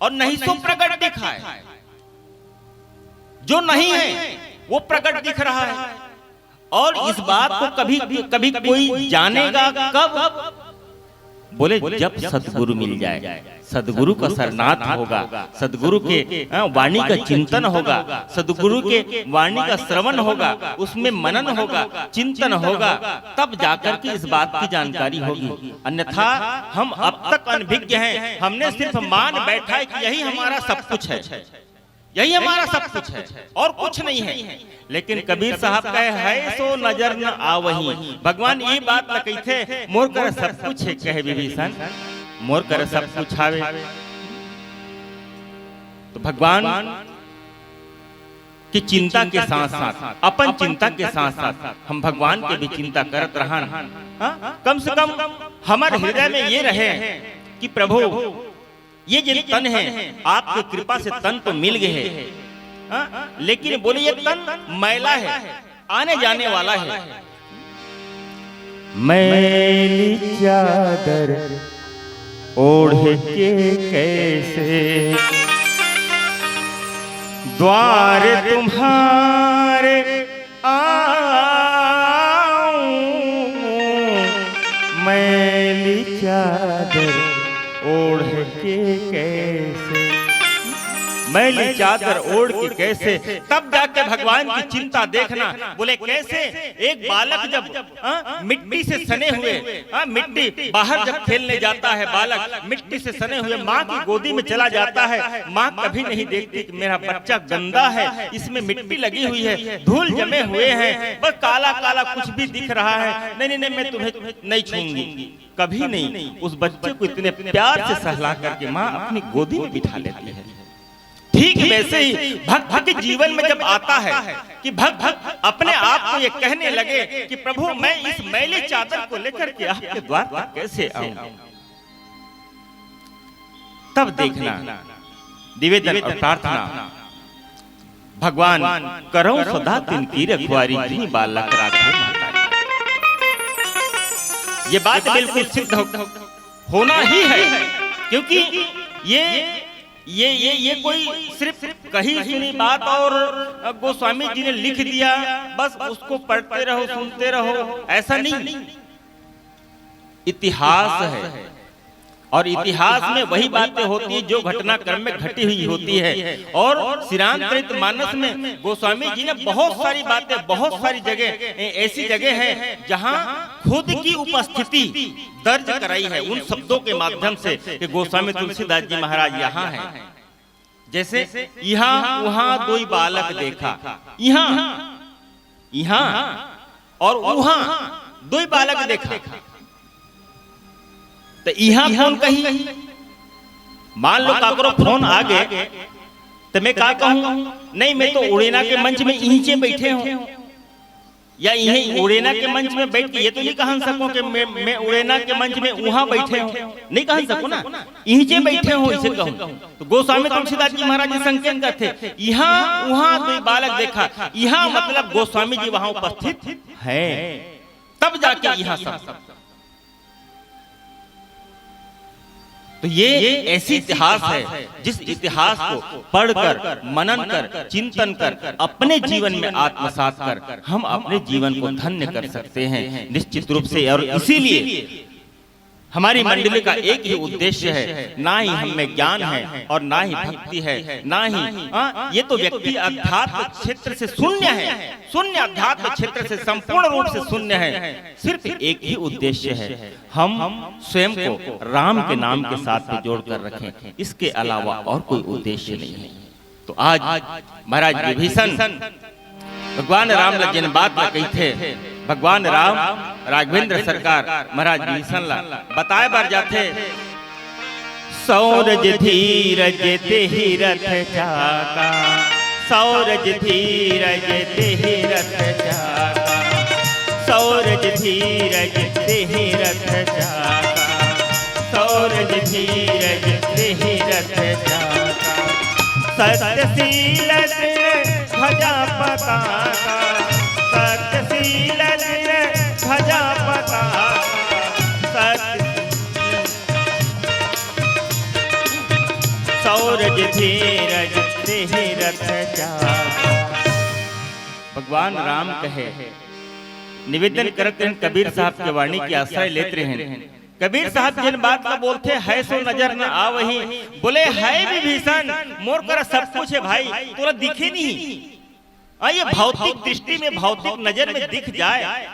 और नहीं सो प्रगट दिखाए, जो नहीं है वो प्रगट दिख रहा है। और इस बात को कभी, कभी कोई जानेगा कब? बोले जब सतगुरु मिल जाए, सदगुरु का सरनाथ होगा, सदगुरु के, अ, वाणी का चिंतन होगा, सदगुरु के वाणी का श्रवण होगा, उसमें मनन होगा, चिंतन होगा, तब जाकर के इस बात की जानकारी होगी। अन्यथा हम अब तक अनभिज्ञ हैं, हमने सिर्फ मान बैठा है कि यही हमारा सब कुछ है, यही हमारा सब कुछ है और कुछ नहीं है। लेकिन कबीर साहब कहे, है सो नजर न आवही। भगवान ये बात ल कहिथे, मोर कर सब कुछ है, कहे विभीषण, मोर कर सब कुछ हावे। तो भगवान की चिंता के साथ साथ, अपन चिंता के साथ साथ हम भगवान के भी चिंता करत रहन। हाँ? कम से कम हमर हृदय में ये रहे कि प्रभु, ये जे तन है, आपके कृपा से तन तो मिल गए है, हाँ? लेकिन बोले ये तन मैला है, आने जाने वाला है। मैली चादर ओढ़ के कैसे द्वार तुम्हारे आऊं, मैली चादर ओढ़ के कैसे। मैली चादर ओढ़ के कैसे, तब जाके भगवान की चिंता देखना। बोले, कैसे एक बालक जब, हाँ, मिट्टी से सने हुए, हाँ, मिट्टी बाहर जब खेलने जाता है, बालक मिट्टी से सने हुए माँ की गोदी में चला जाता है, माँ कभी नहीं देखती कि मेरा बच्चा गंदा है, इसमें मिट्टी लगी हुई है, धूल जमे हुए हैं, बस काला काला कुछ भी दिख रहा है। नहीं, नहीं, नहीं, मैं तुम्हें नहीं छूऊंगी। कभी नहीं। उस बच्चे को इतने प्यार से सहला करके माँ अपनी गोदी में बिठा लेती है। ठीक वैसे ही भक्त के जीवन में जब आता है कि भक्त अपने आप को ये कहने लगे कि प्रभु, मैं इस मैले चादर को लेकर के आपके द्वार पर कैसे आऊं, तब देखना, निवेदन और प्रार्थना, भगवान करौ सदा तिनकी रखवारी, जिन बालक राखे महतारी। ये बात बिल्कुल सिद्ध हो, होना ही है, क्योंकि ये ये ये ये कोई सिर्फ कही सुनी बात और गोस्वामी जी ने लिख दिया, बस उसको पढ़ते रहो, सुनते रहो, ऐसा नहीं। इतिहास है, और इतिहास में वही बातें होती है जो घटनाक्रम में घटी हुई होती है। और श्रीरामचरित मानस में गोस्वामी जी ने बहुत सारी बातें, बहुत सारी जगह, ऐसी जगह है जहां खुद की उपस्थिति दर्ज कराई है उन शब्दों के माध्यम से कि गोस्वामी तुलसीदास जी महाराज यहाँ हैं। जैसे, इहाँ उहाँ दुई बालक देखा, इहाँ, इहाँ और उहाँ दुई बालक देखा। तो इहाँ कौन कही? मान लो काकरो फोन आ गए, तो मैं का कहूँ? नहीं, मैं तो उड़ेना के मंच में इहिंचे बैठे हूँ, या इहीं उड़ेना के मंच में बैठ के ये तो नहीं कहन सको कि मैं, मैं उड़ेना के मंच में उहाँ बैठे हूँ, नहीं कहन सको ना, इहिंचे बैठे हूँ, इसे कहूँ। तो गोस्वामी तुलसीदास जी महाराज जी संकेत करते, इहाँ उहाँ दुई बालक देखा, इहाँ मतलब गोस्वामी जी वहां उपस्थित हैं, तब जाके इहाँ सब। तो ये ऐसी इतिहास है, जिस इतिहास को पढ़कर, मनन कर, चिंतन कर, अपने जीवन में आत्मसात कर हम अपने जीवन को धन्य कर सकते हैं निश्चित रूप से। और इसीलिए हमारी मंडली का एक ही उद्देश्य है, ना ही हम में ज्ञान है और ना ही भक्ति है, ना ही, हाँ, ये तो व्यक्ति अध्यात्म क्षेत्र से शून्य है, शून्य, अध्यात्म क्षेत्र से संपूर्ण रूप से शून्य है। सिर्फ एक ही उद्देश्य है, हम स्वयं को राम के नाम के साथ में जोड़कर रखें, इसके अलावा और कोई उद्देश्य नहीं है। तो आज महाराज विभीषण भगवान राम ला जेन बात ला कहिथे, भगवान राम राघवेंद्र सरकार महाराज विभीषण ला बताए बर जाथे। सौरज धीरज तेहि रथ चाका, सौरज धीरज तेहि रथ चाका, सौरज धीरज तेहि रथ चाका, सौरज धीरज तेहि रथ चाका। सत्यशील दृढ़ ध्वजा पताका, सत्यशील दृढ़ ध्वजा पताका, सत्य सौरज धीरज तेहि रथ चाका। भगवान राम कहे, निवेदन करत रहन, कबीर साहब के वाणी के आश्रय लेत रहन। कबीर साहब जेन बात ला बोलथे, है सो नजर न आवही, बोले, है विभीषण, मोर करा सब कुछ है भाई, तोला दिखे नहीं। आ, ये भौतिक दृष्टि में, भौतिक नजर में दिख जाए,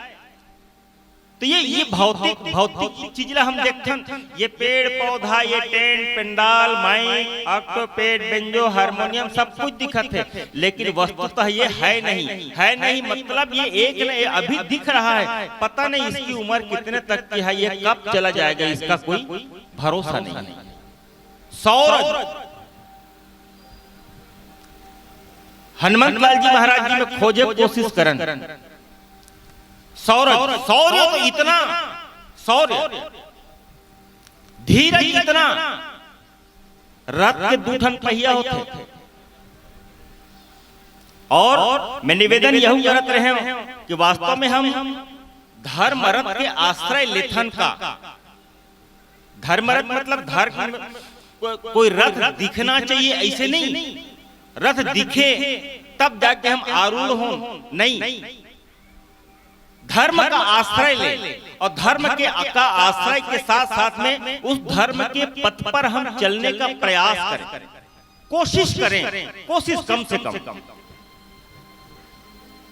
तो ये, ये भौतिक, भौतिक चीज ला हम देखथन, ये पेड़ पौधा, ये टेंट पंडाल, माइक, ऑक्टोपेड, बेंजो, हारमोनियम, सब कुछ दिखत है, लेकिन वस्तुतः ये है नहीं। है नहीं मतलब ये एक न, ये अभी दिख रहा है, पता नहीं इसकी उम्र कितने तक की है, ये कब चला जाएगा, इसका कोई भरोसा नहीं है। सौरज, हनुमंत लाल जी महाराज जी में खोजे कोशिश करन। सौरज, शौर्य तो इतना, शौर्य, धीरज इतना, रथ के दू ठन पहिया होथे। और मैं निवेदन यहू करत रहे हूं कि वास्तव में हम धर्म रथ के आश्रय लेथन का, धर्म रथ मतलब धर्म को-, कोई रथ दिखना चाहिए, ऐसे नहीं। रथ दिखे तब जाके हम आरूढ़ हों, नहीं। धर्म का आश्रय ले और धर्म के, का आश्रय के साथ साथ में उस धर्म के पथ पर हम चलने का प्रयास करें। कोशिश करें, कोशिश कम से कम।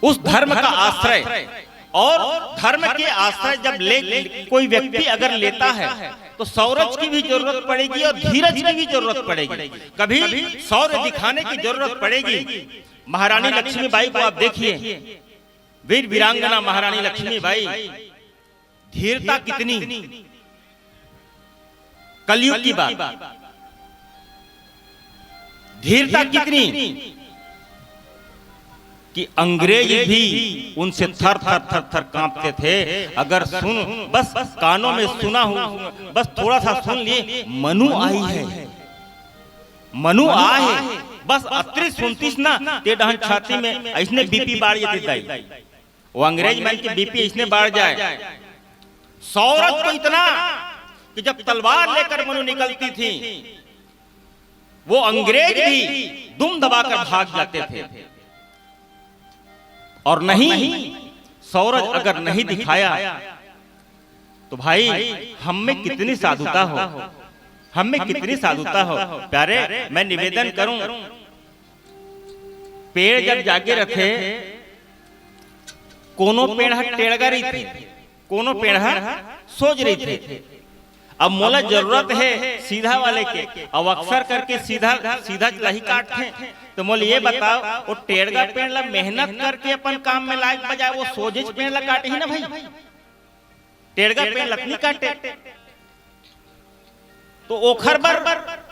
उस धर्म का आश्रय, और धर्म के आश्रय जब ले, कोई व्यक्ति अगर लेता है, तो शौरज की भी जरूरत पड़ेगी और धीरज की भी जरूरत पड़ेगी। कभी शौर्य दिखाने की जरूरत पड़ेगी। महारानी लक्ष्मीबाई को आप देखिए, वीर वीरांगना महारानी लक्ष्मीबाई, धीरता कितनी, कलयुग की बात, धीरता कितनी कि अंग्रेज भी उनसे थर थर थर थर कांपते थे। अगर सुन, बस कानों में सुना हो, बस थोड़ा सा सुन लिए, मनु आई है, मनु आए, बस अतरी सुनतीस ना, ते डहन छाती में ऐसने बीपी बाढ़ जाती दाई। वो अंग्रेज मन के बीपी ऐसने बाढ़ जाए। शौरज तो इतना कि जब तलवार लेकर मनु निकलती थी, वो अंग्रेज भी दुम दबाकर भाग जाते थे। और नहीं, शौरज अगर नहीं दिखाया, तो भाई, हम में कितनी साधुता हो, हम में कितनी साधुता हो। प्यारे, मैं निवेदन करूं, पेड़ जब जागे रथे, कोनो पेड़ ह टेड़गा रहिथे, कोनो पेड़ ह सोज रहिथे। अब मोला जरूरत हे सीधा वाले के, अब अक्सर करके सीधा, सीधा ला ही काटथे। तो मोला ये बताओ, वो टेड़गा पेड़ ला मेहनत करके अपन काम में लाए के बजाय वो सोजेच पेड़ ला काटही ना भाई, टेड़गा पेड़ ला त नी काटे। तो ओखर बर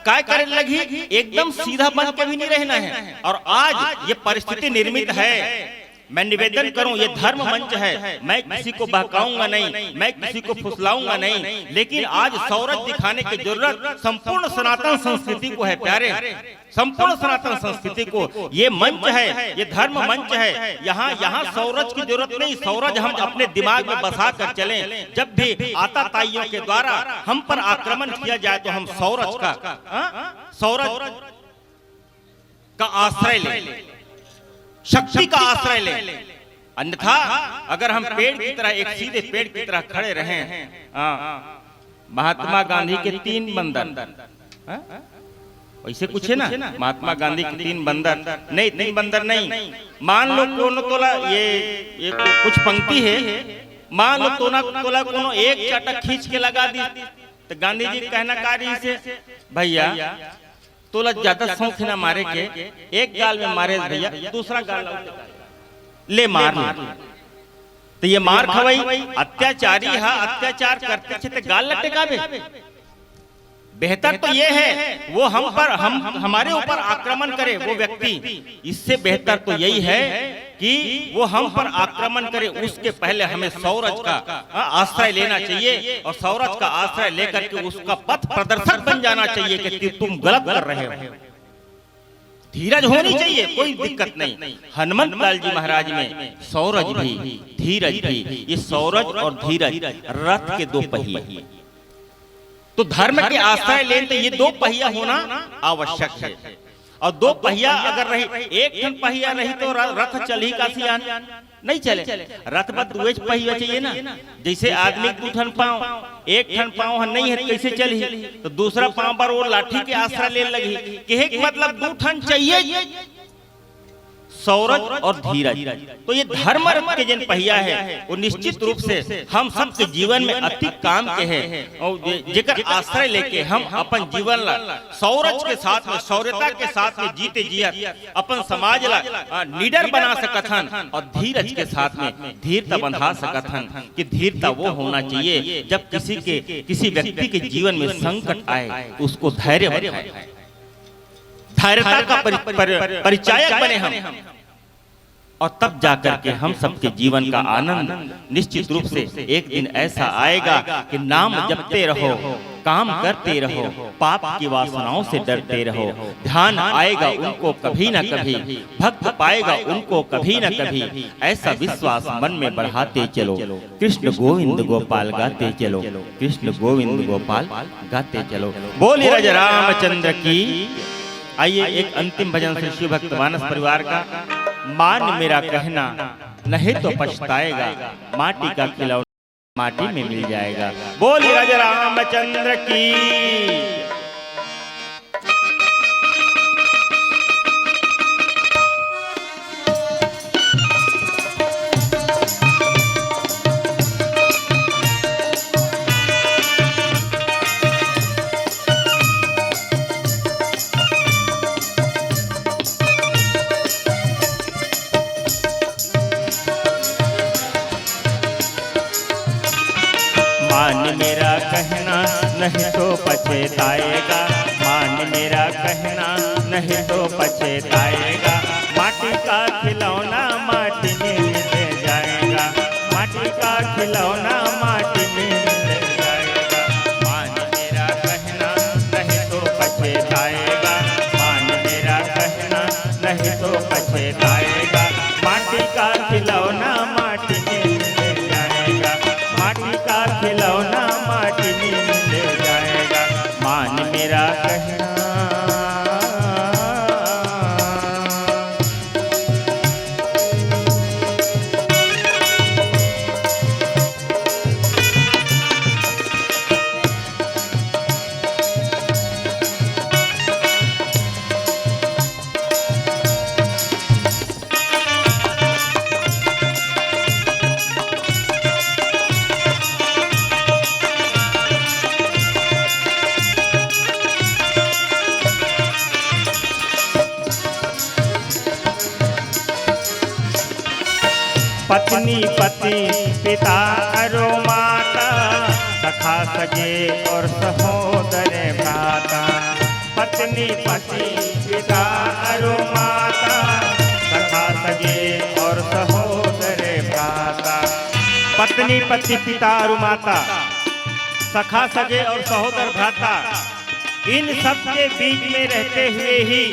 काय करे लगही? एकदम सीधा बन के भी नहीं रहना है। और आज ये परिस्थिति निर्मित है। मैं निवेदन करूं, ये धर्म मंच है, मैं किसी को बहकाऊंगा नहीं, मैं किसी को फुसलाऊंगा नहीं, लेकिन आज शौरज दिखाने की जरूरत संपूर्ण सनातन संस्कृति को है प्यारे, संपूर्ण सनातन संस्कृति को। ये मंच है, ये धर्म मंच है, यहाँ, यहाँ शौरज की जरूरत नहीं। शौरज हम अपने दिमाग में बसा कर चलें। जब भी आताताइयों के द्वारा हम पर आक्रमण किया जाए, तो हम शौरज का, हाँ? शौरज का आश्रय लें, शक्ति का आश्रय लें। अन्यथा अगर हम पेड़ की तरह, एक सीधे पेड़ की तरह खड़े रहें, हाँ, महात्मा गांधी के तीन बंदर, हाँ? वैसे कुछ है ना, महात्मा गांधी के तीन बंदर, नहीं, तीन बंदर नहीं, मान लो कोनो तोला, ये, ये कुछ पंक्ति है, मान लो तोना, तोला कोनो एक चाटा खींच के लगा दी, तो गांधी जी कहना का रहिसे, भैया, तोला ज्यादा शौक है ना मारे के, एक गाल में मारे भैया, दूसरा गाल ला ले मार ले। तो ये मार खवई, अत्याचारी हा, अत्याचार करथे ते गाल ला टेकाबे। बेहतर तो ये है, वो हम पर, हम, हमारे ऊपर आक्रमण करे वो व्यक्ति, इससे बेहतर तो यही है कि वो हम पर आक्रमण करे, उसके पहले हमें शौरज का, हाँ, आश्रय लेना चाहिए। और शौरज का आश्रय लेकर के उसका पथ प्रदर्शक बन जाना चाहिए कि तु-, तुम गलत कर रहे हो। धीरज होनी चाहिए, कोई दिक्कत नहीं। हनुमंत लाल जी महाराज में शौरज भी, धीरज भी, ये शौरज और धीरज रथ के दो पहिए। तो धर्म के आश्रय लेन तो ये दो पहिया होना आवश्यक है। और दो पहिया अगर रही, एक ठन पहिया रही तो र-, रथ चलही का सियान? नहीं चले। रथ बर दुएच पहिया चाहिए ना। जैसे आदमी के दू ठन पाँव, एक ठन पाँव ह नहीं है, कैसे चलही? तो दूसरा पाँव बर वो लाठी के आसरा ले लगही। कहे के मतलब दू ठन चाहिए, शौरज और धीरज। तो ये धर्म रथ के जिन पहिया है, वो निश्चित रूप से हम सबके जीवन में अति काम के है। और जे-, जेकर आश्रय लेके हम अपन जीवन ला शौरज के साथ में, शौर्यता के साथ में जीते जियत अपन समाज ला, आ, निडर बना सकत हन और धीरज के साथ में धीरता बंधा सकत हन कि धीरता वो होना चाहिए जब किसी के, किसी व्यक्ति के जीवन में संकट आए, उसको धैर्य बंधाए, धैर्यता का परि-, परि-, परिचायक बने हम। और तब जाकर के हम सबके जीवन का आनंद निश्चित रूप से एक दिन ऐसा आएगा कि नाम जपते रहो, काम करते रहो, पाप की वासनाओं से डरते रहो। ध्यान आएगा उनको कभी ना कभी, भक्त पाएगा उनको कभी ना कभी। ऐसा विश्वास मन में बढ़ाते चलो, कृष्ण गोविंद गोपाल गाते चलो, कृष्ण गोविंद गोपाल गाते चलो। बोलिए राजा रामचंद्र की। आइए, एक अंतिम भजन श्री शिव भक्त मानस परिवार का, मान मेरा कहना नहीं तो पछताएगा, माटी का खिलौना माटी में मिल जाएगा। बोलिए राजा रामचंद्र की। मेरा कहना नहीं तो पछताएगा, मान मेरा कहना नहीं तो पछताएगा। माटी का खिलौना माटी में मिल जाएगा, माटी का खिलौना माटी में मिल जाएगा। मान मेरा कहना नहीं तो पछताएगा, मान मेरा कहना नहीं तो पछताएगा। माटी का खिलौना माटी में मिल जाएगा, माटी का खिलौना माटी में मिल जाएगा। मान मेरा कहना। पत्नी पति पिता अरु माता, सखा सगे और सहोदर भ्राता। पत्नी पति पिता अरु माता, सखा सगे और सहोदर भ्राता। पत्नी पति पिता अरु माता, सखा सगे और सहोदर भ्राता, इन सब के बीच में रहते हुए ही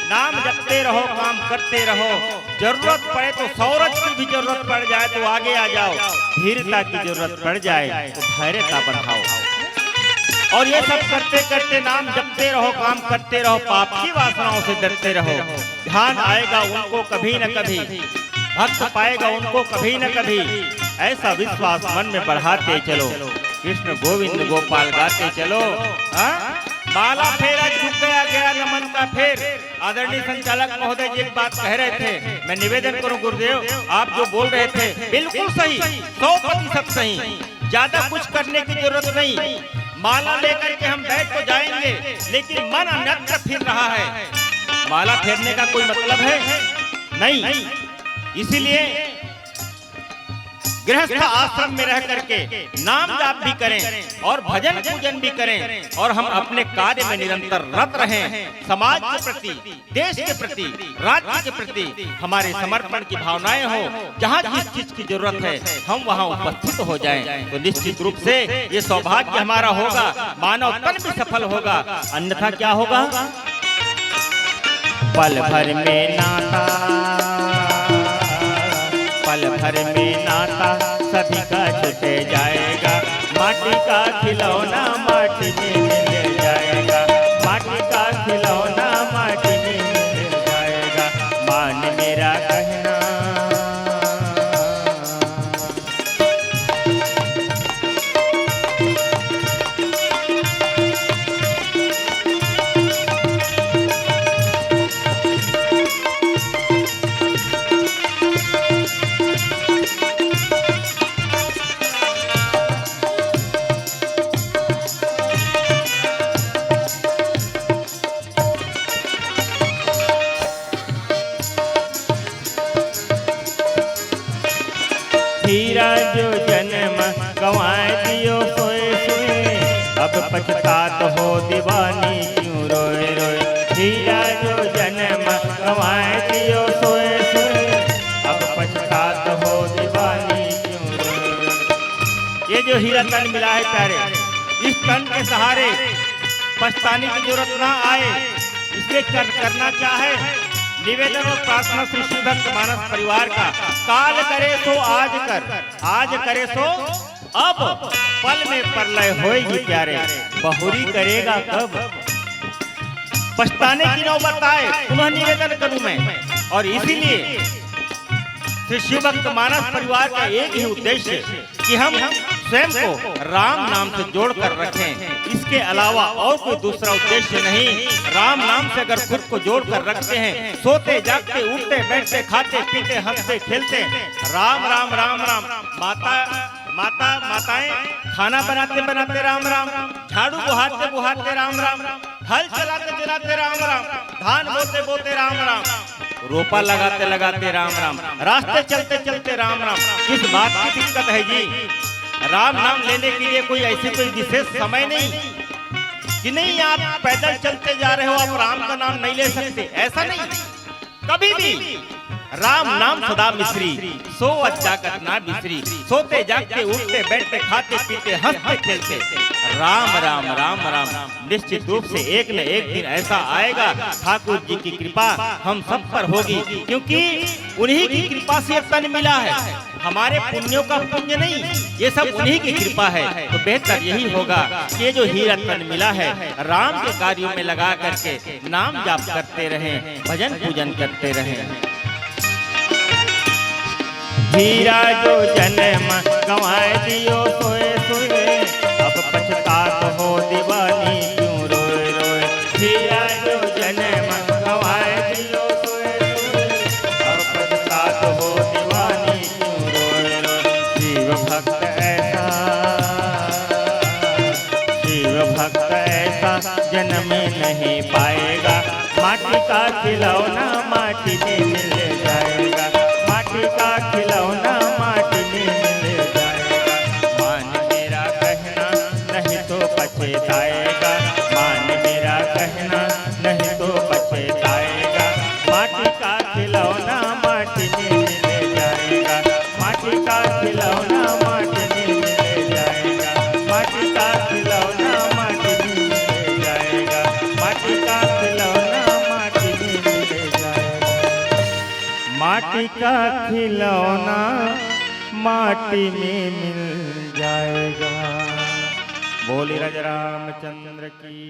नाम जपते रहो, काम करते रहो। जरूरत पड़े तो सौरज की भी जरूरत पड़ जाए तो आगे आ जाओ, धीरता की जरूरत पड़ जाए तो धैर्यता बंधाओ। और ये सब करते करते नाम जपते रहो, काम करते रहो, पाप की वासनाओं से डरते रहो। ध्यान आएगा उनको कभी न कभी, भक्त पाएगा उनको कभी न कभी। ऐसा विश्वास मन में बढ़ाते चलो, कृष्ण गोविंद गोपाल गाते चलो। हाँ, माला फेरा चुक गया, गया नमन का फेर। आदरणीय संचालक महोदय जी एक बात कह रहे थे, मैं निवेदन करूं गुरुदेव, आप जो बोल रहे थे बिल्कुल सही, सौ प्रतिशत सही। ज्यादा कुछ करने की जरूरत नहीं। माला लेकर के हम बैठ तो जाएंगे, लेकिन मन अन्यत्र फिर रहा है। माला फेरने का कोई मतलब है? नहीं। इसीलिए गृहस्थ आश्रम में रह करके नाम जाप भी करें और भजन पूजन भी करें और हम अपने कार्य में निरंतर रत रहें। समाज के प्रति, देश के प्रति, राज्य के प्रति हमारे समर्पण की भावनाएं हो, जहाँ जिस चीज की जरूरत है हम वहाँ उपस्थित हो जाएं, तो निश्चित रूप से ये सौभाग्य हमारा होगा, मानव तन भी सफल होगा। अन्यथा क्या होगा? पल भर में नाता, पल भर में नाता सभी का छूट जाएगा। माटी का खिलौना माटी में मिल जाएगा, माटी का खिलौना माटी में मिल जाएगा। मान मेरा कहना। हीरा जो जन्म गंवाय दियो सोय सोय, अब पछतात हो दीवानी क्यों रोय रोय। हीरा जो जन्म गंवाय दियो सोय सोय, अब पछतात हो दीवानी क्यों रोय रोय। ये जो हीरा तन मिला है प्यारे, इस तन के सहारे पछताने की जरूरत ना आए, इसलिए कर, करना क्या है? निवेदन और प्रार्थना श्री शिव भक्त मानस परिवार का, काल करे सो आज कर, आज करे सो अब, पल में प्रलय होएगी प्यारे, बहुरी करेगा कब? पछताने की नौबत आए, पुनः निवेदन करूं मैं। और इसीलिए श्री शिव भक्त मानस परिवार का एक ही उद्देश्य कि हम स्वयं को राम नाम से जोड़ कर रखें, इसके अलावा और कोई दूसरा उद्देश्य नहीं। राम नाम से अगर खुद को जोड़ कर रखते हैं, सोते जागते, उठते बैठते, खाते पीते, हंसते खेलते, राम राम राम राम। माता, माता, माताएं खाना बनाते बनाते राम राम, झाड़ू बुहाते बुहाते राम राम, हल चलाते चलाते राम राम, धान बोते बोते राम राम, रोपा लगाते लगाते राम राम, रास्ते चलते चलते राम राम। किस बात की दिक्कत है जी? राम नाम लेने के लिए कोई ऐसी कोई विशेष समय नहीं कि नहीं, आप पैदल चलते जा रहे हो, आप राम का नाम नहीं ले सकते, ऐसा नहीं। कभी भी राम नाम सदा मिश्री, सोवत जागत ना बिसरी, सोते जागते उठते बैठते खाते पीते हंसते खेलते राम राम राम राम। निश्चित रूप से एक न एक दिन ऐसा आएगा, ठाकुर जी की कृपा हम सब पर होगी, क्योंकि उन्हीं की कृपा से तन मिला है। हमारे पुण्यों का पुण्य नहीं, ये सब उन्हीं की कृपा है। तो बेहतर यही होगा कि ये जो हीरा तन मिला है, राम के कार्यों में लगा करके नाम जाप करते रहें, भजन पूजन करते रहें। हीरा जो जन्म गंवाए दियो सोए सोए, अब पछतात हो दीवानी क्यों रोए रोए। हीरा जो जन्म गंवाए दियो सोए सोए, अब पछतात हो दीवानी क्यों रोए रोए। शिव भक्त ऐसा, शिव भक्त ऐसा जन्म नहीं पाएगा। माटी का खिलौना माटी में मिल जाएगा, माटी का खिलौना माटी में मिल जाएगा। मान मेरा कहना नहीं तो पछताएगा, मान मेरा कहना नहीं तो पछताएगा। माटी का खिलौना माटी में मिल जाएगा, माटी का खिलौना माटी में मिल जाएगा, माटी का खिलौना माटी में मिल जाएगा, माटी का खिलौना माटी में मिल जाएगा। माटी का खिलौना माटी में मिल जाएगा। बोले राजा रामचंद्र की।